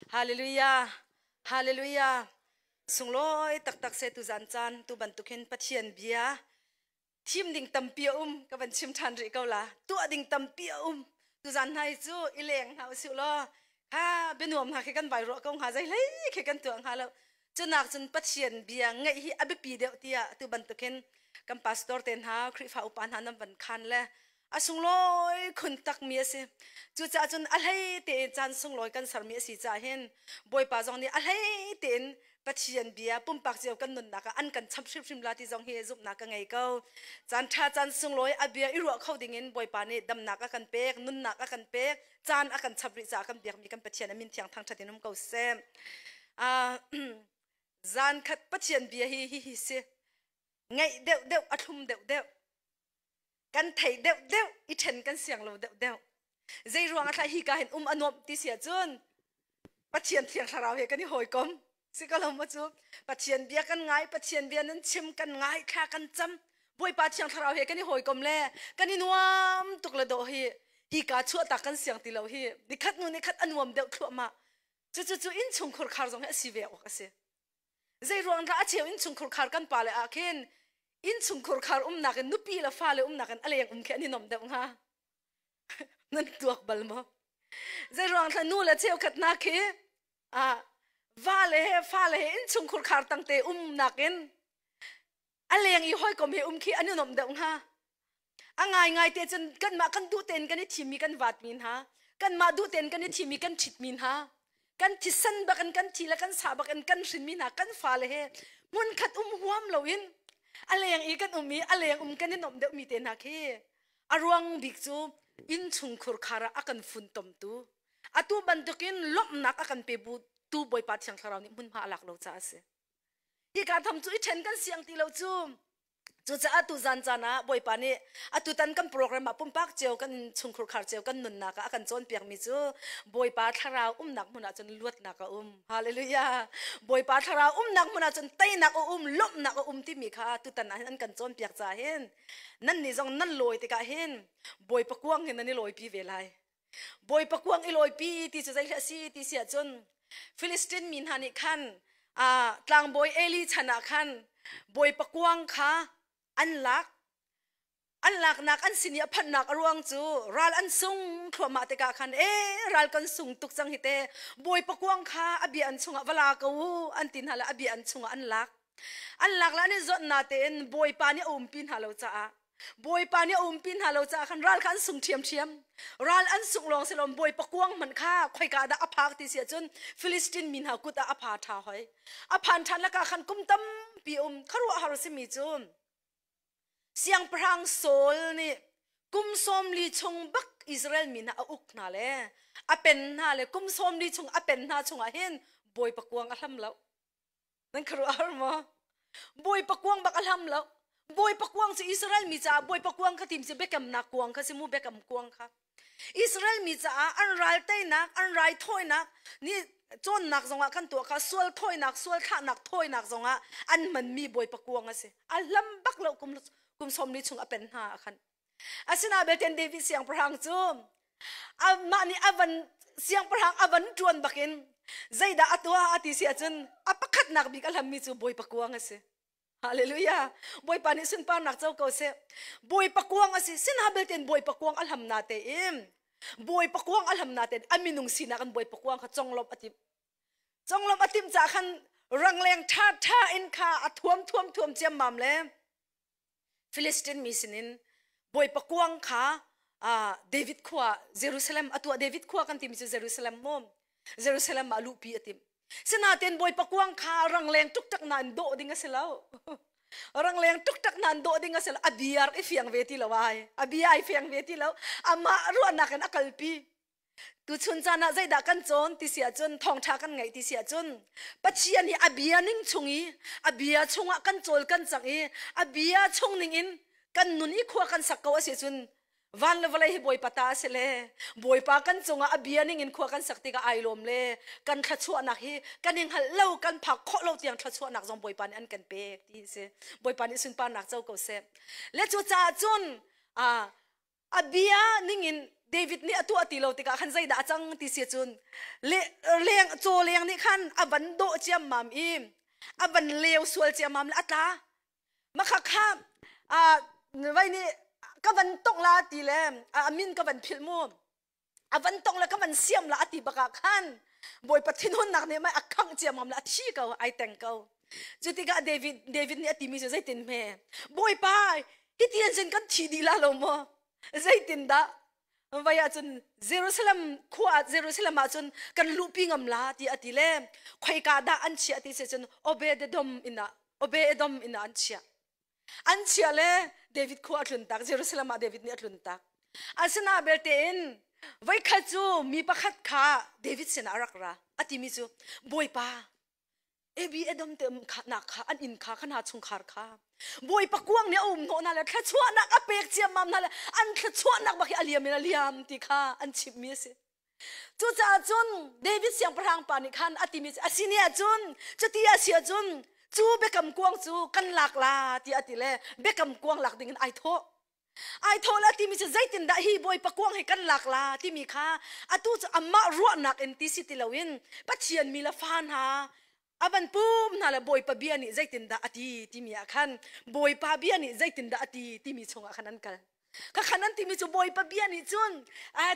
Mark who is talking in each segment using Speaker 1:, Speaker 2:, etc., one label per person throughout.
Speaker 1: Hallelujah. Hallelujah. Sunglawi taktak se tu zan caan tu bantuk hin Pathian bia thim ding tampi a um ka van chim ṭhan rih ko la. Tuah ding tampi a um. Tu zan hna hi cu i leng hna usih law kha bianuam hna khi kan vai ruah ko hnga zei hlei khi kan tuah hnga lo. Cunak cun Pathian bia ngaih hi a biapi deuh tiah tu bantuk hin kan pastor te hna Khrihfa upa hna nan van khan le a sunglawi khun takmi a si. Cucaah cun a hlei tein caan sunglawi kan sermi a si caah hin Bawipa zong nih a hlei tein Pathian bia pumpak cio kan nunnak ah an kan chap hrimhrim la ti zong hi zumhnak ka ngei ko. Caan ṭha caan sunglawi a bia i ruah kho dingin Bawipa nih damnak a kan pek, nunnak a kan pek, caan a kan chap rih caah kan biakmi kan Pathian a min thiang thangṭhat in um ko seh. Zan khat Pathian bia hi hihi si. Ngaih deuh deuh a thlum deuh deuh. Kan thei deuh deuh i ṭhen kan siang lo deuh deuh. Zei ruang ah thla hi ka hin um a nuamh ti si ahcun Pathian Thiang Thlarau he kan i hawikom. Si ko lo maw cu? Pathian bia kan ngai, Pathian bia nan chim, kan ngai, thla kan cam. Bawipa Thiang Thlarau he kan i hawikom le kan i nuam tuk le dawh hi hi ka chuahtak kan siang ti lo hi nikhat hnu nikhat a nuam deuh thluahmah. Cucu cu innchungkhur khar zong hi a si ve awk a si. Zei ruang dah a cheu innchungkhur khar kan pa le ah khin innchungkhur khar umnak in nupi le fale umnak in a leng um khi an i nom deuh hnga? Nan tuak bal maw? Zei ruang thla nu le cheukhat hna khi ah va le he fa le he innchungkhur khar tangte umnak in a leng i hawikom he um khi an i nuamh deuh hnga? A ngaingai te cun kanmah kan duh tein kan i thimmi kan vatmi hna, kanmah duh tein kan i thimmi kan ṭhitmi hna, kan thisen bak in kan thi le kan sa bak in kan hrinmi hna kan fale he hmunkhat um huam loin a leng i kan um i a leng um kan i nuamh deuhmi te hna khi a ruang bik cu innchungkhur khar ah a kan funtomtu atu bantukin lawmhnak a kan pe tu Bawipa Thiang Thlarau nih hmunhma a lak lo caah a si. Hika tham cu i ṭhen kan siang ti lo cu. Cucaah tuzan caan ah Bawipa nih atutan kan program ah pumpak cio kan chungkhur khar cio kan nunnak ah a kan cawnpiakmi cu Bawipa thlarau umnak hmun ah cun luatnak a um. Hallelujah. Bawipa thlarau umnak hmun ah cun teinak a um, lawmhnak a um timi kha tutan ah hin an kan cawnpiak caah hin nan nih zong nan lawi tikah hin Bawipa kuang hin nan i lawipi ve lai. Bawipa kuang i lawipi ti cu zei a si ti si ahcun Filistin mi hna nih khan tlangbawi Eli chan ah khan Bawipa kuang kha an lak. An laknak an sin i a phanhnak a ruang cu ral an sung thluahmah tikah khan e ral kan sung tuk cang hi te Bawipa kuang kha a bia an chungah va la ko u an ti hna le a bia an chungah an lak. An lak le an i zawnh na tein Bawipa nih a umpi hna lo caah Bawipa nih a umpi hna lo caah khan ral kha an sung ṭhiamṭhiam. Ral an sungh lawng si lo Bawipa kuang hmanh kha khoika dah a phak ti si ahcun Filistin mi hna kut ah a pha ṭha hoi. A phan ṭhan lakah khan kum tampi um khuaruahhar a simi cu Siangpahrang Saul nih kum 40 chung bak Israel mi hna a uk hna le a pen hna le kum 40 chung a pen hna chungah hin Bawipa kuang a hlam lo. Nan khuaruahhar maw? Bawipa kuang bak a hlam lo. Bawipa kuang cu Israel mi caah Bawipa kuang kha tim si biakamnak kuang kha si mu biakam kuang kha. Israel mi caah an ral teinak, an rai thawinak, ni cawnnak zongah kan tuah kha sual thawinak, sual thlahnak thawinak zongah an hmanmi Bawipa kuang a si. A hlam bak lo kum kum 40 chung a pen hna ah khan. Asinain belte David siangpahrang cu amah nih a van siangpahrang a van ṭuan bakin zeidah a tuah a ti si ahcun a pakhatnak bik a hlammi cu Bawipa kuang a si. Hallelujah. Bawipa nih sunparnak co ko seh. Bawipa kuang a si. Sinah belte Bawipa kuang a hlam na tein Bawipa kuang a hlam na tein a minung sinak in Bawipa kuang kha conglawmh a timh. Conglawmh a timh caah khan rangleng ṭha ṭha in kha a thuam thuam thuam ciammam le Filistin mi sinin Bawipa kuang kha David khua Jerusalem atu ah David khua kan timi cu Jerusalem maw Jerusalem ah luhpi a timh sinain Bawipa kuang kha rangleng tuktak nain dawh ding a si lo rangleng tuktak nain dawh ding a si lo a biar i fiang ve ti lo ai a bia ai fiang ve ti lo amah ruahnak in a kalpi Tuchun caan ah zeidah kan cawn ti si ahcun thawngṭha kan ngaih ti si ahcun Pathian hi a bia ning chung i a bia chungah kan cawl kan cang i a bia chung ning in kan nun i khua kan sak ko a si cun van le vawlei hi Bawipa ta a si le Bawipa kan cungah a bia ning in khua kan sak tikah ai lawm le kan thluachuahnak hi kan i hngalh lo kan phak khawh lo tiang thluachuahnak zong Bawipa nih an kan pek ti a si Bawipa nih sunparnak co ko seh le cucaah cun a bia ningin David nih a tuah ti lo tikah khan zeidah a cang ti si cun le leng caw leng nih khan a van dawh ciammam i a van leu sual ciammam le a tla. Makha kha vai nih ka van tongh la ti le a min ka van philh mu. A van tongh le ka van siam la a ti bak ah khan Bawipa thinhunnak nih mei a khangh ciammam le a thi ko, ai teng ko. Cu tikah David David nih a timi cu zeitin hme? Bawipa, hiti an sin kan thi dih la lo maw? Zeitindah vai ahcun Jerusalem khua ah Jerusalem ah cun kan luhpi ngam la ti a ti le khoika dah an chiah ti si cun Obededom inn ah Obededom inn ah an chiah. An chiah le David khua a tlun tak Jerusalem ah David nih a tlun tak. Asina belte in voikhat cu mi pakhat kha David sinah a rak ra. A timi cu Bawipa Ebi Edom te um nak kha an inn kha kha hna chungkhar kha Bawipa kuang nih a um hnawh hna le thluachuahnak a pek ciammam hna le an thluachuahnak bak hi a liam in a liam ti kha an chimhmi a si. Cucaah cun David siangpahrang pa nih khan a timi cu a si ni ahcun cuti a si ahcun cu biakam kuang cu kan lak la tiah a ti le biakam kuang lak ding in ai thawh. Ai thawh la timi cu zeitindah hi Bawipa kuang hi kan lak la timi kha atu cu amah ruahnak in ti si ti loin Pathian mi le fa hna a van pum hna le Bawipa bia nih zeitindah a ti timi ah khan Bawipa bia nih zeitindah a ti timi chungah khan an kal. Kha khan an timi cu Bawipa bia nih cun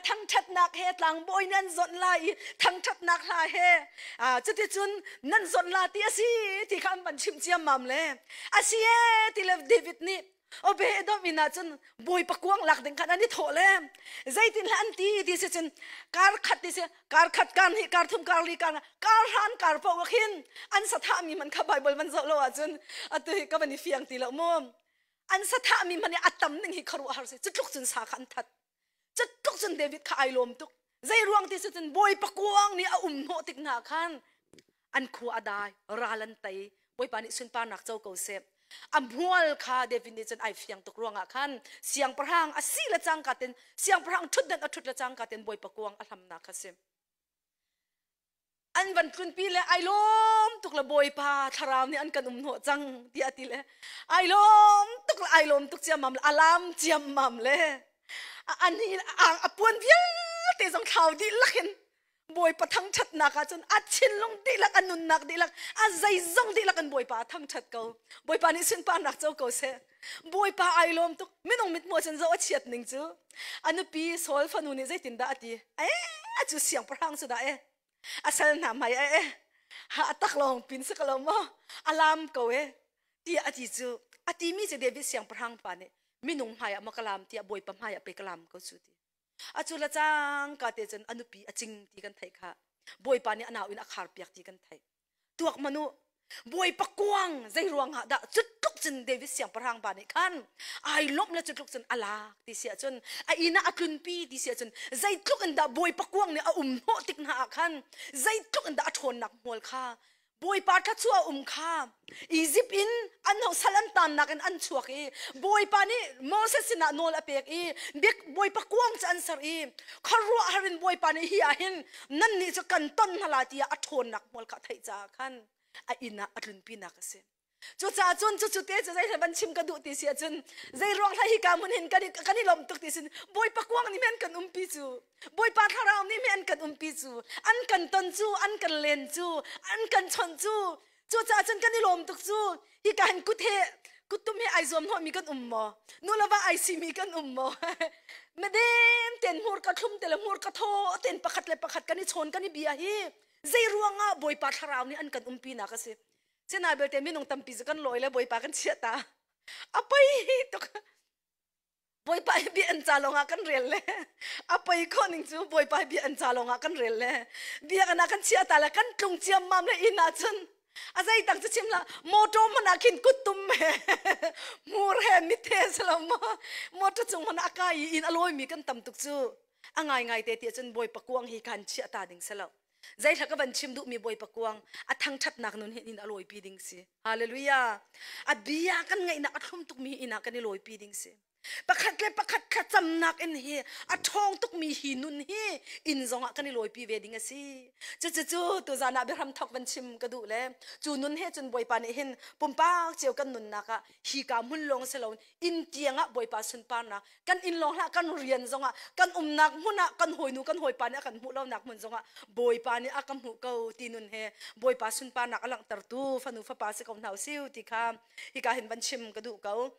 Speaker 1: thangṭhatnak he tlangbawi nan zawnh lai i thangṭhatnak hla he cuticun nan zawnh la ti a si ti kha an van chimh ciammam le a si ee ti le David nih Obe Edom inn ah cun Bawipa kuang lak ding khan an i thawh le zeitin hlah an ti ti si cun kar khat ti si kar khat kar hnih kar thum kar li kar kar hran kar paoh khin an sathah mi man kha Bible man zoh lo ahcun atu hi ka van i fiang ti lo mu an sathah mi man i a tam ning hi khuaruah har si cu tluk cun sa kha an that cu tluk cun David kha ai lawm tuk zei ruang ti si cun Bawipa kuang nih a um hnawh tik hna khan an khua a dai ral an tei Bawipa nih sunparnak co ko seh a hmual kha David nih cun ai fiang tuk ruangah khan siangpahrang a si le cangka ten siangpahrang ṭhutdan a ṭhut le cangka ten Bawipa kuang a hlamnak kha si an van tlunpi le ai lawm tuk le Bawipa thlarau nih an kan um hnawh cang tiah a ti le ai lawm tuk le ai lawm tuk ciammam le a lam ciammam le ani a puan vialte zong thlau dihlak in Bawipa thangṭhatnak ah cun a thinlung dihlak a nunnak dihlak a zeizong dihlak in Bawipa a thangṭhat ko Bawipa nih sunparnak co ko seh Bawipa ai lawm tuk minung mithmuh cun zoh a chiat ning cu a nupi Saul fanu nih zeitindah a ti eh a cu siangpahrang cu dah eh a sal hna hmai eh eh ha a tak lawng pin si ko lo maw a lam ko eh tiah a ti cu a timi cu David siangpahrang pa nih minung hmai ah maw ka lam tiah Bawipa hmai ah pe ka lam ko cu ti a cu le cangka te cun a nupi a cing ti kan theih kha Bawipa nih a nau in a khar piak ti kan theih tuak manu Bawipa kuang zei ruang ah dah cutluk cun David siangpahrang pa nih khan ai lawmh le cutluk cun a lak ti si ahcun a inn ah a tlunpi ti si ahcun zeitluk in dah Bawipa kuang nih a um hnawh tik hna ah khan zeitluk in dah a ṭhawnnak hmual kha Bawipa thluachuah a um kha Izipt in an ho sal an tannak in an chuak i Bawipa nih Moses sinah nawl a pek i Bawipa kuang cu an ser i khuaruahhar in Bawipa nih hi ah hin nannih cu kan ton hna lai tiah a ṭhawnnak hmual kha a theih caah khan a inn ah a tlunpinak a si. Cucaah cun cucu te cu zei van chim ka duh ti si ahcun zei ruang hlah hika hmun hin kan i kan i lawm tuk ti sin Bawipa kuang nih men kan umpi cu Bawipa thlarau nih men kan umpi cu an kan ton cu an kan len cu an kan chawnh cu cucaah cun kan i lawm tuk cu hika hin kut he kuttum he ai zuam hnawhmi kan um maw nu le va ai simi kan um maw medem ten hmur ka thlum te le hmur ka thaw ten pakhat le pakhat kan i chawn kan i bia hi zei ruangah Bawipa thlarau nih an kan umpi nak a si Sinai belte minung tampi cu kan lawi le Bawipa kan chiah ta. A poi tuk. Bawipa hi bia an ca lawngah kan rel le a poi khawh ning cu Bawipa hi bia an ca lawngah kan rel le biakinn ah kan chiah ta le kan tlung ciammam le inn ah cun a zei dang cu chim la motor hmanh ah khin kuttum he hmur he mit he si lo maw motor cung hmanh ah a kai i inn a lawimi kan tam tuk cu a ngaingai te ti cun Bawipa kuang hi khan chiah ta ding si lo Zeihla ka van chim duhmi Bawipa kuang a thangṭhatnak nun hi in a lawipi ding si. Hallelujah. A bia kan ngaihnak a thlum tukmi inn ah kan i lawipi ding si. Pakhat le pakhat thlacamnak in hi a ṭhawng tukmi hi nun hi inn zongah kan i lawipi ve ding a si. Cucucu tuzan ah biahram thok van chim ka duh le cu nun he cun Bawipa nih hin pumpak cio kan nunnak ah hi ka hmun lawng si loin inn tiang ah Bawipa sunparnak kan inn lawng hlah kan rian zongah kan umnak hmun ah kan hawinu kan hawipa nih a kan hmuh lonak hmun zongah Bawipa nih a ka hmuh ko ti nun he Bawipa sunparnak a langhtertu fanu fapa si ko hna usih ti kha hika hin van chim ka duh ko.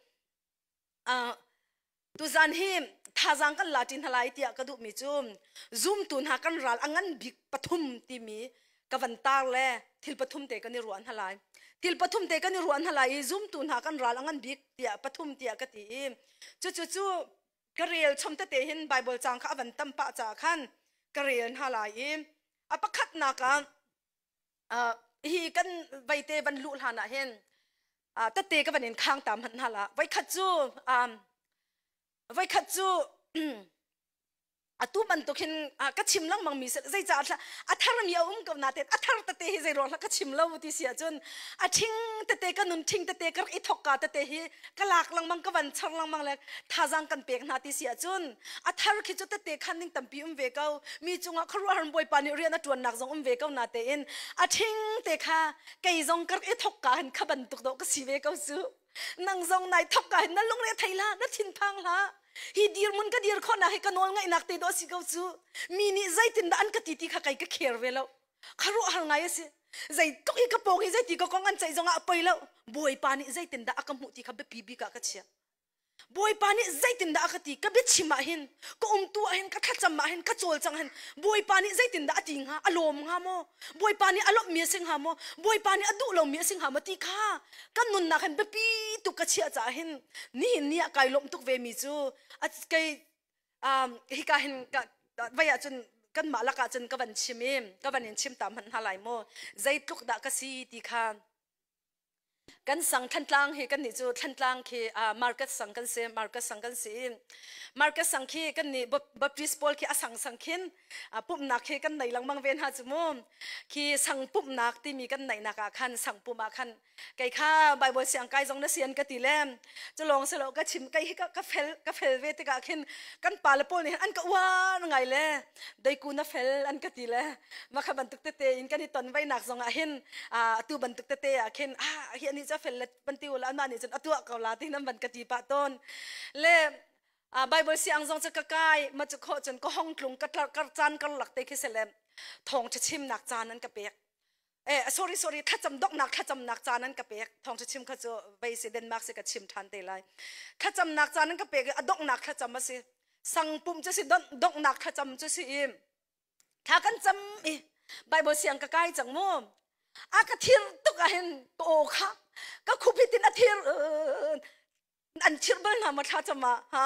Speaker 1: Uh, tuzan hi thazaang kan la ṭi hna lai tiah ka duhmi cu zumtu hna kan ral a ngan bik pathum timi ka van tar le thil pathum te kan i ruah hna lai. Thil pathum te kan i ruah hna lai i zumtu hna kan ral a ngan bik tiah pathum tiah ka ti i cucu cu ka rel chom tete hin Bible cang kha a van tam pah caah khan ka rel hna lai i a pakhatnak ah hi kan veite van luh hlan ah hin tette ka van in khang ta hmanh hna la voikhat cu voikhat cu atu bantuk hin ka chim lengmang mi zeicah a tharmi a um ko nain a thar tete hi zei ruang hlah ka chim lo ti si ahcun a ṭhing tete ka nun ṭhing tete ka rak i thokka tete hi ka lak lengmang ka van char lengmang le thazang kan pek hna ti si ahcun a thar khi cu tete khan ding tampi um ve ko mi cungah khuaruahhar bawipa nih rian a ṭuannak zong um ve ko na tein a ṭhing te kha kei zong ka rak i thokka hin kha bantuk dawh ka si ve ko cu nang zong nai thokka hin na lungre thei hlah na thinphang hlah hi dirmun ka dir khawhnak hi ka nawl ngaihnak te dawh si ko cu mi nih zeitindah an ka ti ti kha kei ka kher ve lo khuaruahhar ngai a si zeitluk i ka pawng hi zeiti ka kong an ceih zongah a poi lo bawipa nih zeitindah a ka hmuh ti kha biapi bik ah ka chiah Bawipa nih zeitindah a ka ti ka biachim ah hin ka umtu ah hin ka thlacam ah hin ka cawlcang hin Bawipa nih zeitindah a ti hnga a lawm hnga maw Bawipa nih a lawmhmi a si hnga maw Bawipa nih a duh lomi a si hnga maw ti kha kan nunnak hin biapi tuk ka chiah caah hin nihin ni ah kai lawmh tuk ve mi cu kei hika hin vai ah cun kanmah lakah cun ka van chim i ka van in chim ta hmanh hna lai maw zeitluk dah ka si ti kha Kan sang Thantlang hi kannih cu Thantlang khi market sang kan si market sang kan si i market sang khi kannih Baptist pawl khi a sang sang khin pumhnak khi kan nei lengmang ve hna cu mu khi sang pumhnak timi kan neihnak ah khan sang pumh ah khan kei kha Bible siang kai zong na sian ka ti le cu lawng si lo ka chim kei hi ka fel ka fel ve tikah khin kan pa le pawl nih an ka uar ngai le deiku na fel an ka ti le makha bantuk tete in kan i ton veinak zong ah hin atu bantuk tete ah khin ah hi ani cha fel le banti ula anmah nih cun atuah ko la ti nan van ka ti pah tawn le Bible siang zong cu ka kai ma cu kho cun ka hong tlung ka kar caan kar lak te khi selem thong ṭha chimnak caan an ka pek eh sorry sorry thlacam doknak thlacamnak caan an ka pek thong ṭha chim kha cu vei si Denmark si ka chim ṭhan te lai thlacamnak caan an ka pek i a donghnak thlacam a si sang pum cu si donghnak thlacam cu si i thla kan cam i Bible siang ka kai cang mu a ka thir tuk ah hin ka aw kha ka khup hi tin a thir an thir bal hna maw thla cam ah ha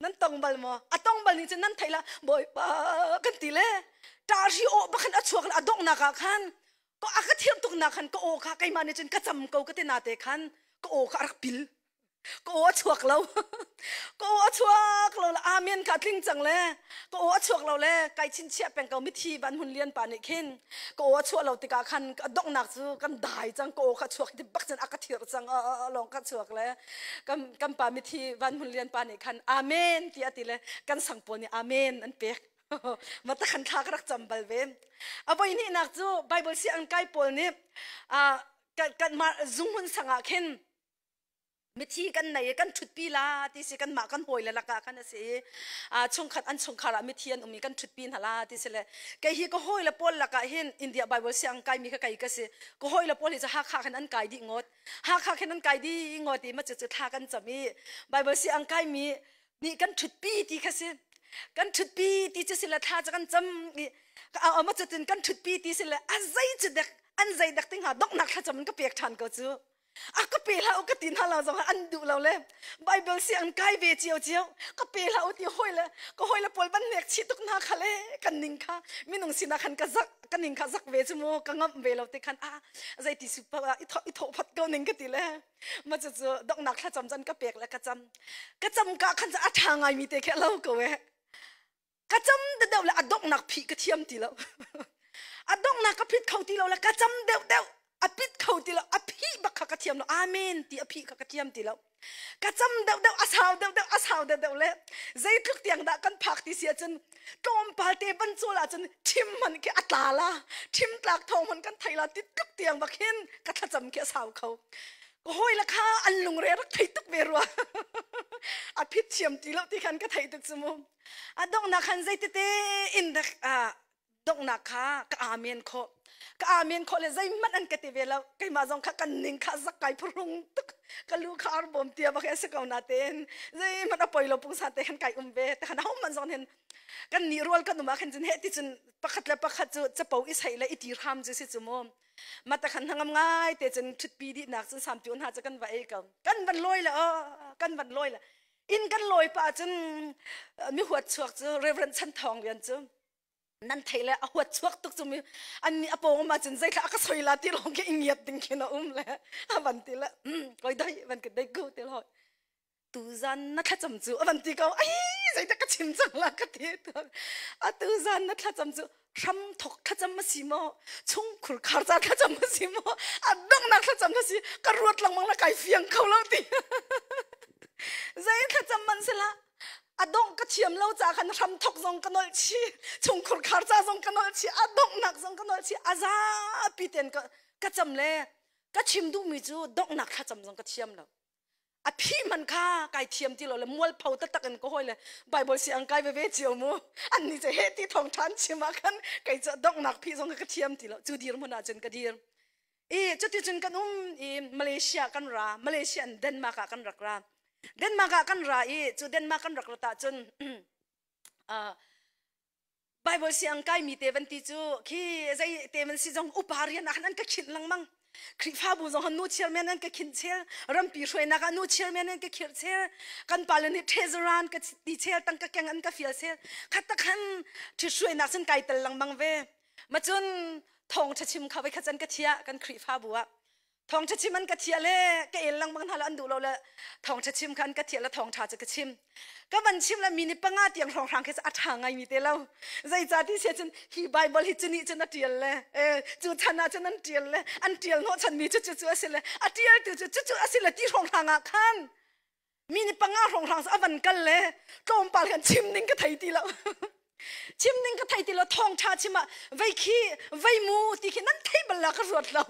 Speaker 1: nan tong bal maw a tong bal nih cun nan theih la bawipa kan ti le ṭahri aw bakhan a chuak le a donghnak ah khan ko a ka thir tuk nak khan ka aw kha keimah nih cun ka cam ko ka ti na te khan ka aw kha a rak pil ka aw a chuak lo ka aw a chuak lo le amen kha tling cang le ka aw a chuak lo le kai chinchiah peng ko mithi van hun lian pa nih khin ka aw a chuah lo tikah khan a donghnak cu kan dai cang ka aw kha chuak ti bak cun a ka thir cang lawng ka chuak le kan kan pa mithi van hun lian pa nih khan amen ti a ti le kan sang pawl nih amen an pek ma ta khan thla ka rak cam bal ve a voi hnihnak cu bible si an kai pawl nih kan kan zunghmun sangah khin mithi kan nei i kan ṭhutpi la ti si kanmah kan hawi le lakah khan a si i chungkhat an chungkhar ah mithi an um i kan ṭhutpi hna la ti si le kei hi ka hawi le pawl lakah hin India Bible siang kaimi kha kei ka si ka hawi le pawl hi cu Hakha khan an kai dih ngawt Hakha khin an kai dih ngawt i ma cu cu thla kan cam i Bible siang kaimi nih kan ṭhutpi ti kha si kan ṭhutpi ti cu si le thla cu kan cam i ama cu cun kan ṭhutpi ti si le a zei cu dek an zei dek ti hnga donghnak thlacam in ka pek ṭhan ko cu a ka pe hlah u ka ti hna lo zong an duh lo le Bible si an kai ve cio cio ka pe hlah u ti hoi le ka hoi le pawl ban nek chih tuk hna kha le kan ning kha minung sinak khan ka zak ka ning kha zak ve cu mu ka ngamh ve lo te khan a zei ti su pa i tho i tho phat ko ning ka ti le ma cu cu donghnak thlacam chan ka pek le ka cam ka cam ka khan a tha ngai mi te khe lo ko e ka cam deuh le a donghnak phih ka thiam ti lo a donghnak ka phit kho ti lo le ka cam deuh deuh a pit kho ti lo a phih bak kha ka thiam lo amen ti a phih kha ka thiam ti lo. Ka cam deuhdeuh a sau deuhdeuh a sau deuhdeuh le zeitluk tiang dah kan phak ti si ahcun tlawmpal te van cawl ahcun ṭhim hmanh khi a tla la ṭhim tlak thawng hmanh kan thei la ti tluk tiang bak hin ka thlacam khi a sau kho. Ka hawi le kha an lungre rak thei tuk ve rua. A phit thiam ti lo ti khan ka thei tuk cu mu. A donghnak khan zeitete in dak donghnak kha ka amen khawh. Ka amen khawh le zeihmanh an ka ti ve lo. Keimah zong kha kan ning kha zak kai phuhrung tuk. Ka lu kha ar bawm tia bak a si ko natein zeihmanh a poi lo pungsan te khan kai um ve. Te khan ahohmanh zong hin kan nih rual kan um ah khan cun heh ti cun pakhat le pakhat cu capo i saih le i tir ham cu si cu mu. Mata khan hnangam ngai te cun ṭhutpi dihnak cun samtiu hna cu kan va ei ko. Kan van lawi le oh kan van lawi le inn kan lawi pah cun mi huat chuak cu Reverend Chan Thawng Lian cu nan thei le a huat chuak tuk cu mi an nih a pawng ma cun zeithla a ka soi la ti lawng khi ingiat ding khin a um le a van ti le koi dai van ka dai ku ti hoi tu zan na thlacam cu a van ti ko ai zeidah ka chim cang la ka ti a tu zan na thlacam cu hram thok thlacam a si maw chungkhur khar ca thlacam a si maw a donghnak thlacam a si ka ruat lengmang la kai fiang kho lo ti zei thlacam man sila a dongh ka thiam lo ca khan hram thok zong ka nolh chi chungkhur khar ca zong ka nolh chi a donghnak zong ka nolh chi a zapi ten ka ka cam le ka chim duhmi cu donghnak thlacam zong ka thiam lo a phi man kha kai thiam ti lo le mualpho taktak in ka hawi le Bible si ang kai veve cio mu an ni che he ti thong than chim ah khan kei cu donghnak phi zong ka thiam ti lo cu dir hmun ah cun ka dir i cuti cun kan um i Malaysia kan ra Malaysia in Denmark ah kan rak ra Denmark ah kan ra i cu Denmark kan rak rat ah cun Bible siang kaimi te van ti cu khi zei te man si zong upa rian ah khan an ka khinh lengmang. Khrihfabu zong han nu chairman an ka khinh chel, rampi hruainak ah nu chairman an ka khirh chel, kan pale nih treasurer ka ti chel, tangka keng an ka fial chel. Khat tak khan ṭhithruainak cun kai tel lengmang ve. Ma cun thawngṭha chim kha voi khat can ka thiah kan Khrihfabu ah. Thawngṭha chim an ka thiah le ka el lengmang hna le an duh lo le thawngṭha chim kha an ka thiah le thawngṭha cu ka chim. Ka van chim le mi nih panga tiang hrawnghrang khi a ṭha ngaimi te lo. Zeicah ti sia cun hi Bible hi cu nih cun a ṭial le cu chan ah cun an ṭial le an ṭial hnawhchan mi cu cu a si le a ṭialtu cu cucu a si le ti hrawnghrang ah khan mi nih panga hrawnghrang a van kal le tlawmpal khan chim ning ka thei ti lo chim ning ka thei ti lo thawngtha chim ah vei khi vei mu ti khi nan thei bal la ka ruat lo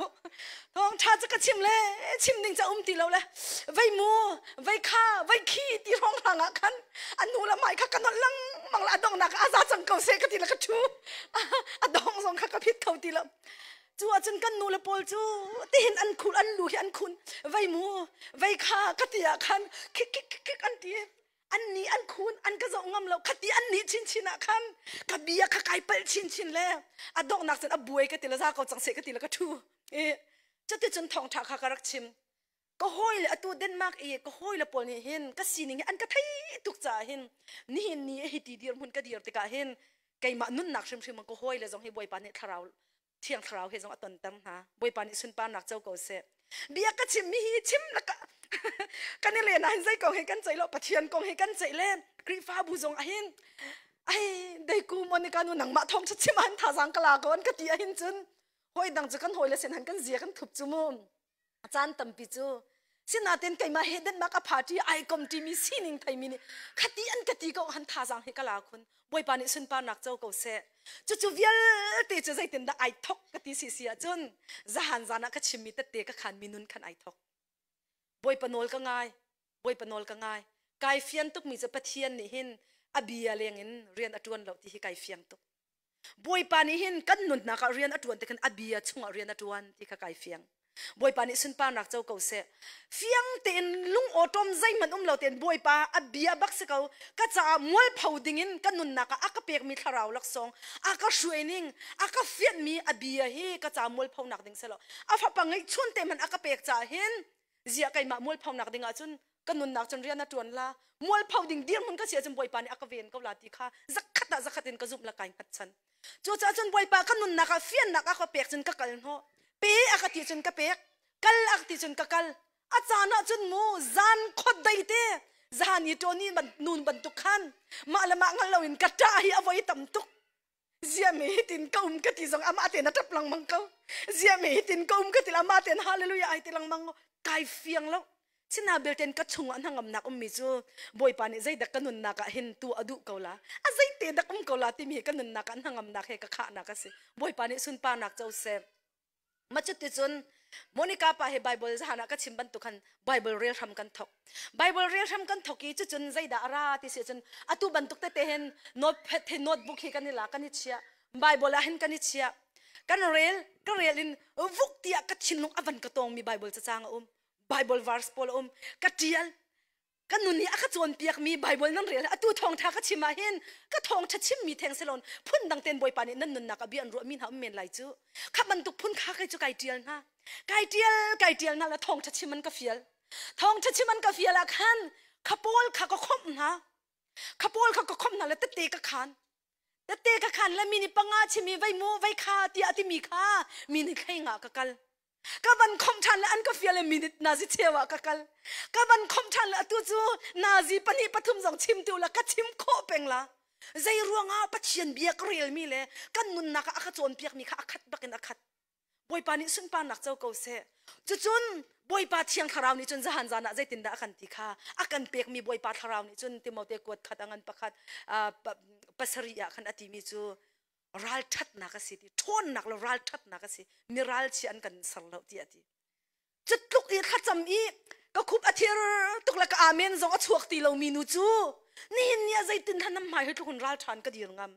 Speaker 1: thawngtha cu ka chim le chim ding ca um ti lo le vei mu vei kha vei khi ti hrawnghrang ah khan a nu le mai kha ka nolh lengmang la a donghnak a za cang ko seh ka ti le ka thu a dong zong kha ka phit kho ti lo Cu ahcun kan nu le pawl cu tihin an khul an lu hi an khun vei mu vei kha ka ti ah khan khik khik khik khik an ti an ni an khun an ka zoh ngam lo khati an ni chinchin ah khan ka bia kha kai palh chinchin le a donghnak cun a buai ka ti le za ko cang seh ka ti le ka ṭhu i cuticun thawngṭha kha ka rak chim ka hawi le atu Denmark i ka hawi le pawl nih hin ka sining hi an ka thei tuk caah hin nihin ni hi ti dirhmun ka dir tikah hin keimah nunnak hrimhrim ka hawi le zong hi Bawipa nih thlarau thiang thlarau he zong a tonter hna Bawipa nih sunparnak co ko seh bia ka chim mi hi chim laka kan i len ah hin zei kong he kan ceih lo Pathian kong he kan ceih le Khrihfabu zong ah hin ai deiku Monica nu nangmah thawng cha chim ah hin thazaang ka la ko an ka ti ah hin cun hawi dang cu kan hawi le sin han kan zia kan thup cu mu A caan tampi cu sinain keimah he Denmark a party ai kom ṭimi sining theimi nih khati an ka ti ko han thazaang hi ka la khun Bawipa nih sunparnak co ko seh cucu vialte cu zeitindah ai thok ka ti si si ahcun zahan zan ah ka chimmi tette ka khanmi nun khan ai thok Bawipa nawl ka ngai Bawipa nawl ka ngai kai fian tukmi cu Pathian nih hin a bia lengin rian a ṭuan lo ti hi kai fiang tuk Bawipa nih hin kan nunnak ah rian a ṭuan ti khan a bia chungah rian a ṭuan ti kha kai fiang. Bawipa nih sunparnak co ko seh. Fiang tein lung awṭawm zeihmanh um lo tein Bawipa a bia bak si ko. Ka caah mualpho dingin ka nunnak ah a ka pekmi thlarau laksawng, a ka hruaining, a ka fianhmi a bia hi ka ca mualphonak ding si lo. A fapa ngeihchun te hmanh a ka pek caah hin ziah keimah mualphonak ding ahcun ka nunnak cun rian a ṭuan la mualpho ding dirhmun ka si ahcun Bawipa nih a ka ven ko la ti kha zakhat ah zakhat in ka zumh la kai hngatchan cucaah cun Bawipa ka nunnak ah fiannak a ka pek cun ka kal hnawh pe a ka ti cun ka pek kal a ka ti cun ka kal a caan ah cun mu zan khot dei te zan i ṭawn i nun bantuk khan mah le mah hngal loin ka ṭah hi a voi tam tuk Ziami hitin ka um ka ti zong amah tein a ṭap lengmang ko. Ziami hitin ka um ka ti amah tein hallelujah ai ti lengmang ko. Kai fiang lo. Sina belten ka chungah hnangamnak ummi cu Bawipa nih zeidak ka nunnak ah hin tu a duh ko la. A zeite dak um ko la timi hi ka nunnak ah hnangamnak he ka khahnak a si. Bawipa nih sunparnak co seh. Ma cuticun Monica pa he Bible zahan ah ka chim bantuk khan Bible rel hram kan thok. Bible rel hram kan thok i cucun zeidah a ra ti si cun atu bantuk tete hin notepad he notebook hi kan i la kan i chia. Bible ah hin kan i chia. Kan rel ka rel in vuk tiah ka thinlung a van ka tawngmi Bible cacang a um. Bible verse pawl a um. Ka tial Kan nun nih a ka cawnpiakmi Baibal nan rel atu thawngṭha ka chim ah hin ka thawngṭha chimmi theng silon phundang ten Bawipa nih nan nunnak a bia an ruahmi hna um men lai cu. Kha bantuk phun kha kei cu kai ṭial hna. Kai ṭial kai ṭial hna le thawngṭha chim an ka fial. Thawngṭha chim an ka fial ah khan kha pawl kha ka khomh hna. Kha pawl kha ka khomh hna le tette ka khan. Tette ka khan le mi nih panga chimi vei mu vei kha tiah a timi kha mi nih thlei nga ka kal. Ka van khomh ṭhan le an ka fial le minute nazi cheu ah ka kal. Ka van khomh ṭhan le atu cu nazi pahnih pathum zong chim tu la ka chim khawh peng la. Zei ruangah Pathian bia ka relmi le kan nunnak ah a ka cawnpiakmi kha a khat bakin a khat. Bawipa nih sunparnak co ko seh. Cucun Bawipa Thiang Thlarau nih cun zahan zan ah zeitindah a kan ti kha a kan pekmi Bawipa Thlarau nih cun Timote kuat khat a ngan pakhat pasarih ah khan a timi cu ralṭhatnak a si ti ṭhawnnak le ralṭhatnak a si mi ralchia an kan ser lo ti a ti cu tluk i thlacam i ka khup a thir tuk le ka amen zong a chuak ti lomi nu cu nihin ni ah zeitin hlan nam hmai hi tluk in ralṭhan ka dir ngam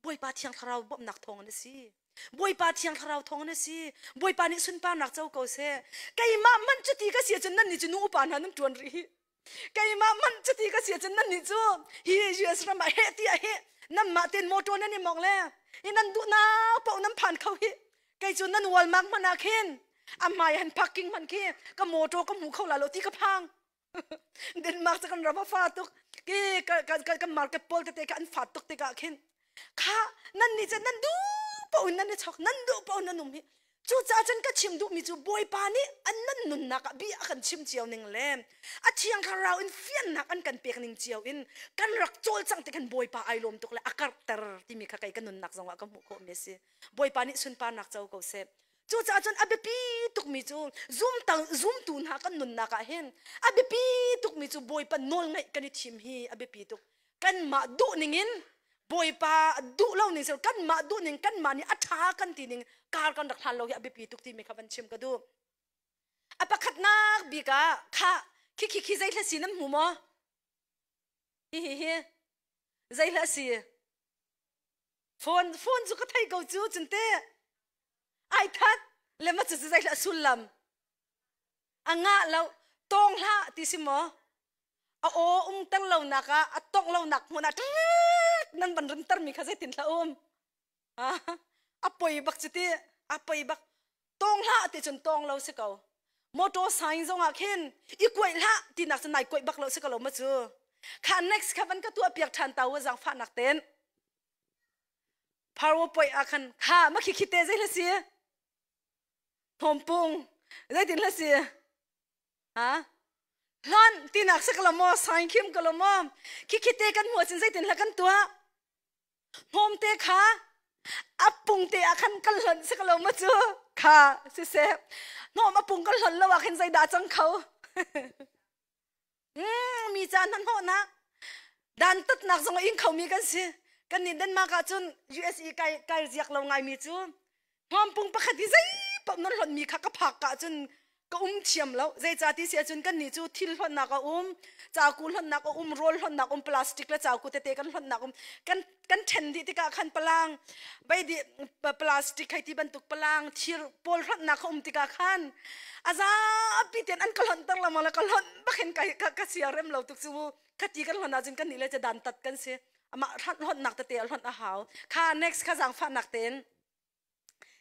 Speaker 1: Bawipa Thiang Thlarau bawmhnak thawng in a si Bawipa Thiang Thlarau thawng in a si Bawipa nih sunparnak co ko seh keimah man cuti ka si ahcun nan nih cu nu upa hna nan ṭuan rih hi keimah manh cuti ka si ahcun nan nih cu hi US ram ah heh tiah heh nanmah ten motor nan i mong le i nan duhnak paoh nan phan kho hi kei cu nan Walmart hmanh ah khin a hmai han parking hmanh khi ka motor ka hmu kho la lo ti ka phang Denmark cu kan ram a fa tuk ki kan market pawl tete ka an fat tuk tikah khin kha nan nih cun nan duh paoh in nan i chok nan duh paoh nan um hi Cucaah cun ka chim duhmi cu Bawipa nih an nan nunnak ah bia a kan chim cio ning le a Thiang Thlarau in fiannak an kan pek ning cio in kan rak cawlcangh ti khan Bawipa ai lawm tuk le a karhter timi kha kei ka nunnak zongah ka hmuh khawhmi a si. Bawipa nih sunparnak co ko seh. Cucaah cun a biapi tukmi cu zumtang zumtu hna kan nunnak ah hin a biapi tukmi cu Bawipa nawlngaih kan i thim hi a biapi tuk. Kanmah duh ningin Bawipa duh lo ning sel kanmah duh ning kanmah nih a ṭha kan ti ning kar kan rak hlan lo hi a biapi tuk timi kha van chim ka duh. A pakhatnak bik ah kha khi khi khi zei hla si nan hmu maw? Hi hi hi zei hla si? Phone phone cu ka thei ko cu cunte ai that le ma cu zei hla sullam a ngah lo tawng hlah ti si maw? A aw umter lonak ah a tongh lonak hmun ah nan van rintermi kha zeitin hlah um a poi bak cu ti a poi bak tawng hlah ti cun tawng lo si ko motor sign zong ah khin i kuaih hlah tinak cun nai kuaih bak lo si ko lo ma cu kha next kha van ka tuah piak ṭhan ta u zaangfahnak ten powerpoint ah khan kha ma khi khi te zei hla si hnawmpung zeitin hla si Ha? Hlan tinak si ka maw sain khim ka lo maw khi khi te kan hmuh cun zeitin hla kan tuah hnawm te kha a pung te ah khan kan hlonh si ka lo ma cu kha siseh hnawm a pung kan hlonh lo ah khin zeidah cang kho mm, mi ca hna hnawhnak dantatnak zong a ing khomi kan si kan nih Denmark ah cun USA kai kai ziak lo ngaimi cu Hnawmpung pakhat i zeipaoh nan hlonhmi kha ka phak ka cun ka um thiam lo. Zeicah ti si ahcun kannih cu thil hlonhnak a um, caku hlonhnak a um, rawl hlonhnak um, plastic le caku tete kan hlonhnak um. Kan kan ṭhen dih tikah khan palang, beidi plastic hei ti bantuk palang, thir pawl hlonhnak a um tikah khan a zapi tein an ka hlonhter lengmang le ka hlonh bak in ka ka ka sia rem lo tuk cu mu. Khati kan hlonh ahcun kannih le cu dantat kan si. Amah hlonhnak tete a hlonh a hau. Kha next kha zaangfahnak tein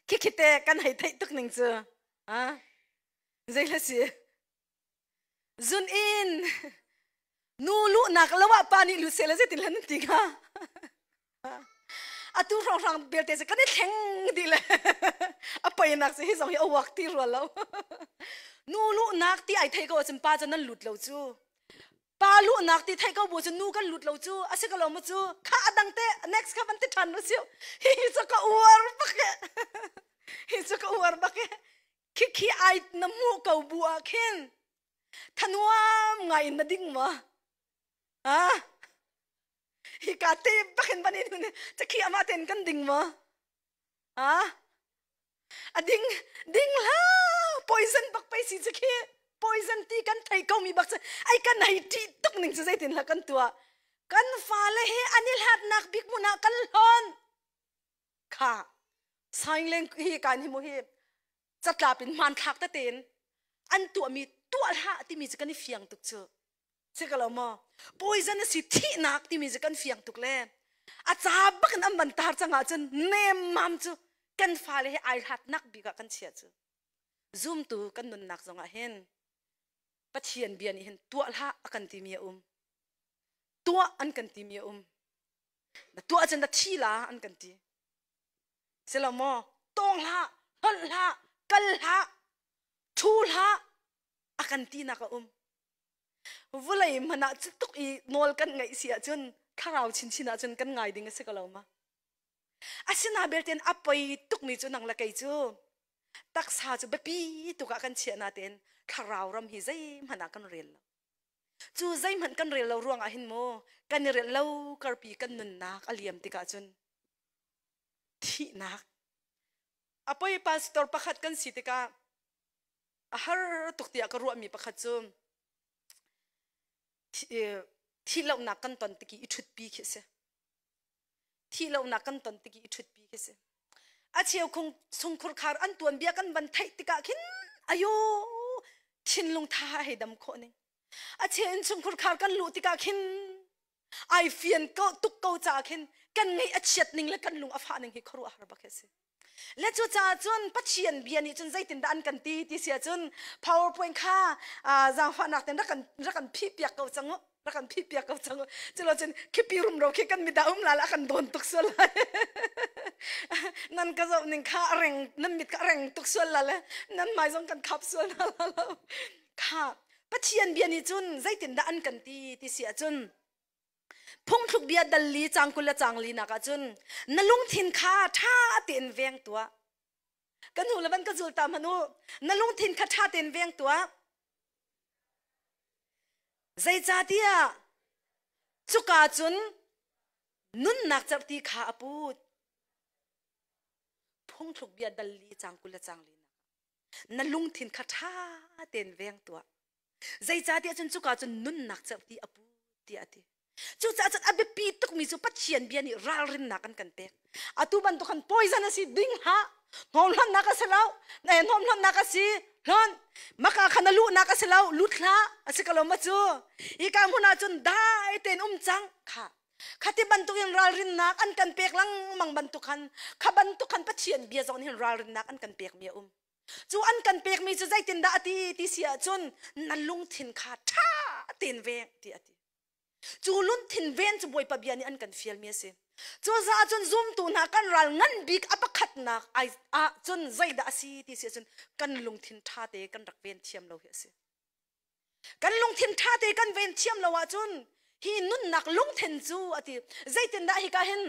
Speaker 1: Khikhi te kan hei theih tuk ning cu. Ah, zei hla si? Zun in nu luhnak lo ah pa nih lut seh le zeitin hlan nan ti hnga? Atu hrawnghrang belte cu kan i thleng dih le a poinak cu hi zong hi a uak ti rua lo. Nu luhnak ti ai thei ko ahcun pa cu nan lut lo cu. Pa luhnak ti theih ko bu cu nu kan lut lo cu a si ko lo mu cu kha a dang te next kha van ti ṭhan u siu hi hi cu ka uar bak he hi cu ka uar bak he khi khi ai na hmuh ko bu ah khin. Thanuam ngai in na ding ma? Ah? Hi ka te bakin ban in cakhi ama ten kan ding ma? Ah? A ding ding hla poison bak pei si cakhi poison ti kan thei ko mi bak ai kan hei ti tuk ning cu zeitin hla kan tua kan fale he an i hlatnak bik hmun ah kan hlawn kha saingleng hi kan hi mu hi catlap in hmanthlak tete in an tuahmi tuah hlah timi cu kan i fiang tuk cu si ka lo maw poison a si thihnak timi cu kan fiang tuk le a ca bak in an van tar cang ahcun nemmam cu kan fale he ai hlatnak bik ah kan chia cu zumtu kan nunnak zong ah hin Pathian bia nih hin tuah hlah a kan timi a um tuah an kan timi a um na tuah cun na thi la an kan ti silo maw tawng hlah holh hlah kal hlah thu hlah a kan tinak a um vulei hmanh ah cu tuk i nawl kan ngaih si ahcun thlarau chinchin ahcun kan ngai ding a si ko lo ma asina belten a poi tukmi cu nang le kei cu taksa cu biapi tuk ah kan chiah natein thlarau ram hi zeihmanh ah kan rel lo Cu zeihmanh kan rel lo ruangah hin maw kan i rel lo karpi kan nunnak a liam tikah cun thihnak a poi pastor pakhat kan si tikah a har tuk tiah ka ruahmi pakhat cu thihlohnak kan ton tiki i ṭhutpi khi a si. Thihlohnak kan ton tiki i ṭhutpi khi si. A cheu khung chungkhur khar an tuan bia kan van theih tikah khin ayo thinlung tha hei dam khawh ning. A cheu in chungkhur khar kan luh tikah khin ai fian ko tuk ko ca khin kan ngeih a chiat ning le kan lung a fah ning hi khuaruah har bak hi si. Le cu caah cun Pathian bia nih cun zeitindah an kan ti ti si ahcun PowerPoint kha zaangfahnak ten rak kan rak kan phih piak ko cang u rak kan phih piak ko cang u culo cun khipi rumro khi kan mida um la la kan dawn tuk sual lai nan ka zoh ning kha a reng nan mit kha a reng tuk sual la le nan hmai zong kan khap sual na la lo kha Pathian bia nih cun zeitindah an kan ti ti si ahcun Phungthluk bia dal li cang 20 le cang li nak ahcun na lungthin kha ṭha tein veng tuah. Kan hu le van ka zul ta hmanh u. Na lungthin kha ṭha tein veng tuah. Zeicahtiah cuka cun nunnak cerhti kha a put. Phungthluk bia dal li cang 20 le cang li nak na lungthin kha ṭha tein veng tuah. Zeicahtiah cun cuka cun nunnak cerhti a pu tiah a ti. Cucaah cun a biapi tukmi cu Pathian bia nih ralrinnak an kan pek. Atu bantuk khan poison a si ding hlah. Hnawmhlannak a si lo. Hnawmhlannak a si hlonh. Maka khan a luhnak a si lo. Lut hlah. A si ko lo ma cu. Hika hmun ah cun dai tein um cang. Kha. Khati bantuk in ralrinnak an kan pek lengmang bantuk khan kha bantuk khan Pathian bia zong nih hin ralrinnak an kan pekmi a um. Cu an kan pekmi cu zeitindah a ti ti si ahcun na lungthin kha ṭha tein veng ti a ti. Cu lungthin ven cu Bawipa bia nih an kan fialmi a si. Cucaah cun zumtu hna kan ral ngan bik a pakhatnak ah cun zeidah a si ti si ahcun kan lungthin ṭha te kan rak ven thiam lo hi a si. Kan lungthin ṭha te kan ven thiam lo ahcun hi nunnak lungthin cu a ti. Zeitindah hika hin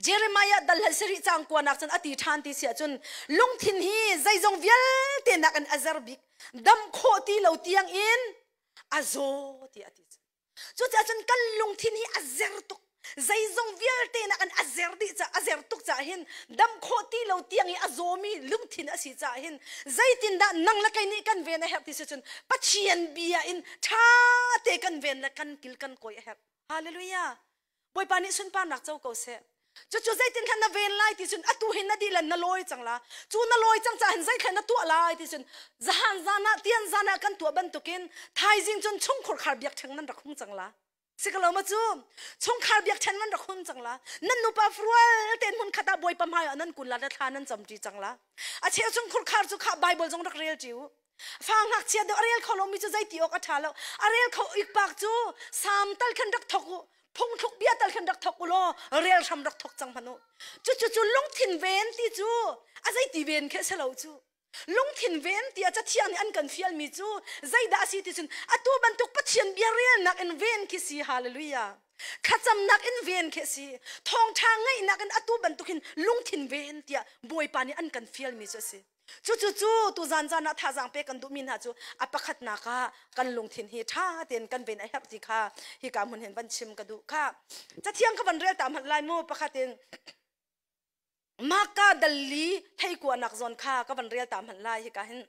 Speaker 1: Jeremiah dal sarih cang kuanak cun a ti ṭhan ti si ahcun lungthin hi zeizong vialte nakin a zer bik dam khawh ti lo tiang in a zaw ti a ti. Cucaah cun kan lungthin hi a zer tuk zeizong vialte nakin a zer dih ca a zer tuk caah hin dam khawh ti lo tiang i a zawmi lungthin a si caah hin zeitindah nang le kei nih kan ven a herh ti si cun Pathian bia in ṭha te kan ven le kan kil kan kawi a herh. Hallelujah. Bawipa nih sunparnak co ko seh. Cucu zeitin khan na ven lai ti cun atu hin na dih le na lawi cang la. Cu na lawi cang caah hin zeithlen na tuah lai ti cun zahan zan ah tian zan ah kan tuah bantukin thaizing cun chungkhur khar biakṭheng nan rak hung cang la. Si ko lo ma cu? Chungkhar biakṭheng nan rak hung cang la. Nan nupa furual tein hmun khat ah Bawipa hmai ah nan kun la le thla nan cam ṭi cang la. A cheu chungkhur khar cu kha Bible zong rak rel ṭi u. Fa ngakchia deuh a rel kho lomi cu zeiti awk a ṭha lo. A rel kho ikpak cu sam tal khan rak thok u. Phungthluk bia tal khan rak thok u law rel hram rak thok cang hmanh u. Cucu cu lungthin ven ti cu a zeiti ven khi a si lo cu. Lungthin ven ti a cathiang nih an kan fialmi cu zeidah a si ti cun atu bantuk Pathian bia relnak in ven khi si. Hallelujah. Thlacamnak in ven khi a si. Thawngṭha ngaihnak in atu bantuk hin lungthin ven tiah Bawipa nih an kan fialmi cu a si. Cucu cu tuzan zan ah thazaang pek kan duhmi hna cu a pakhatnak ah kan lungthin hi ṭha tein kan ven a herh ti kha hika hmun hin van chim ka duh kha. Cathiang ka van rel ta hmanh lai mu pakhat in Maka dalli theikuanak zawn kha ka van rel ta hmanh lai hika hin.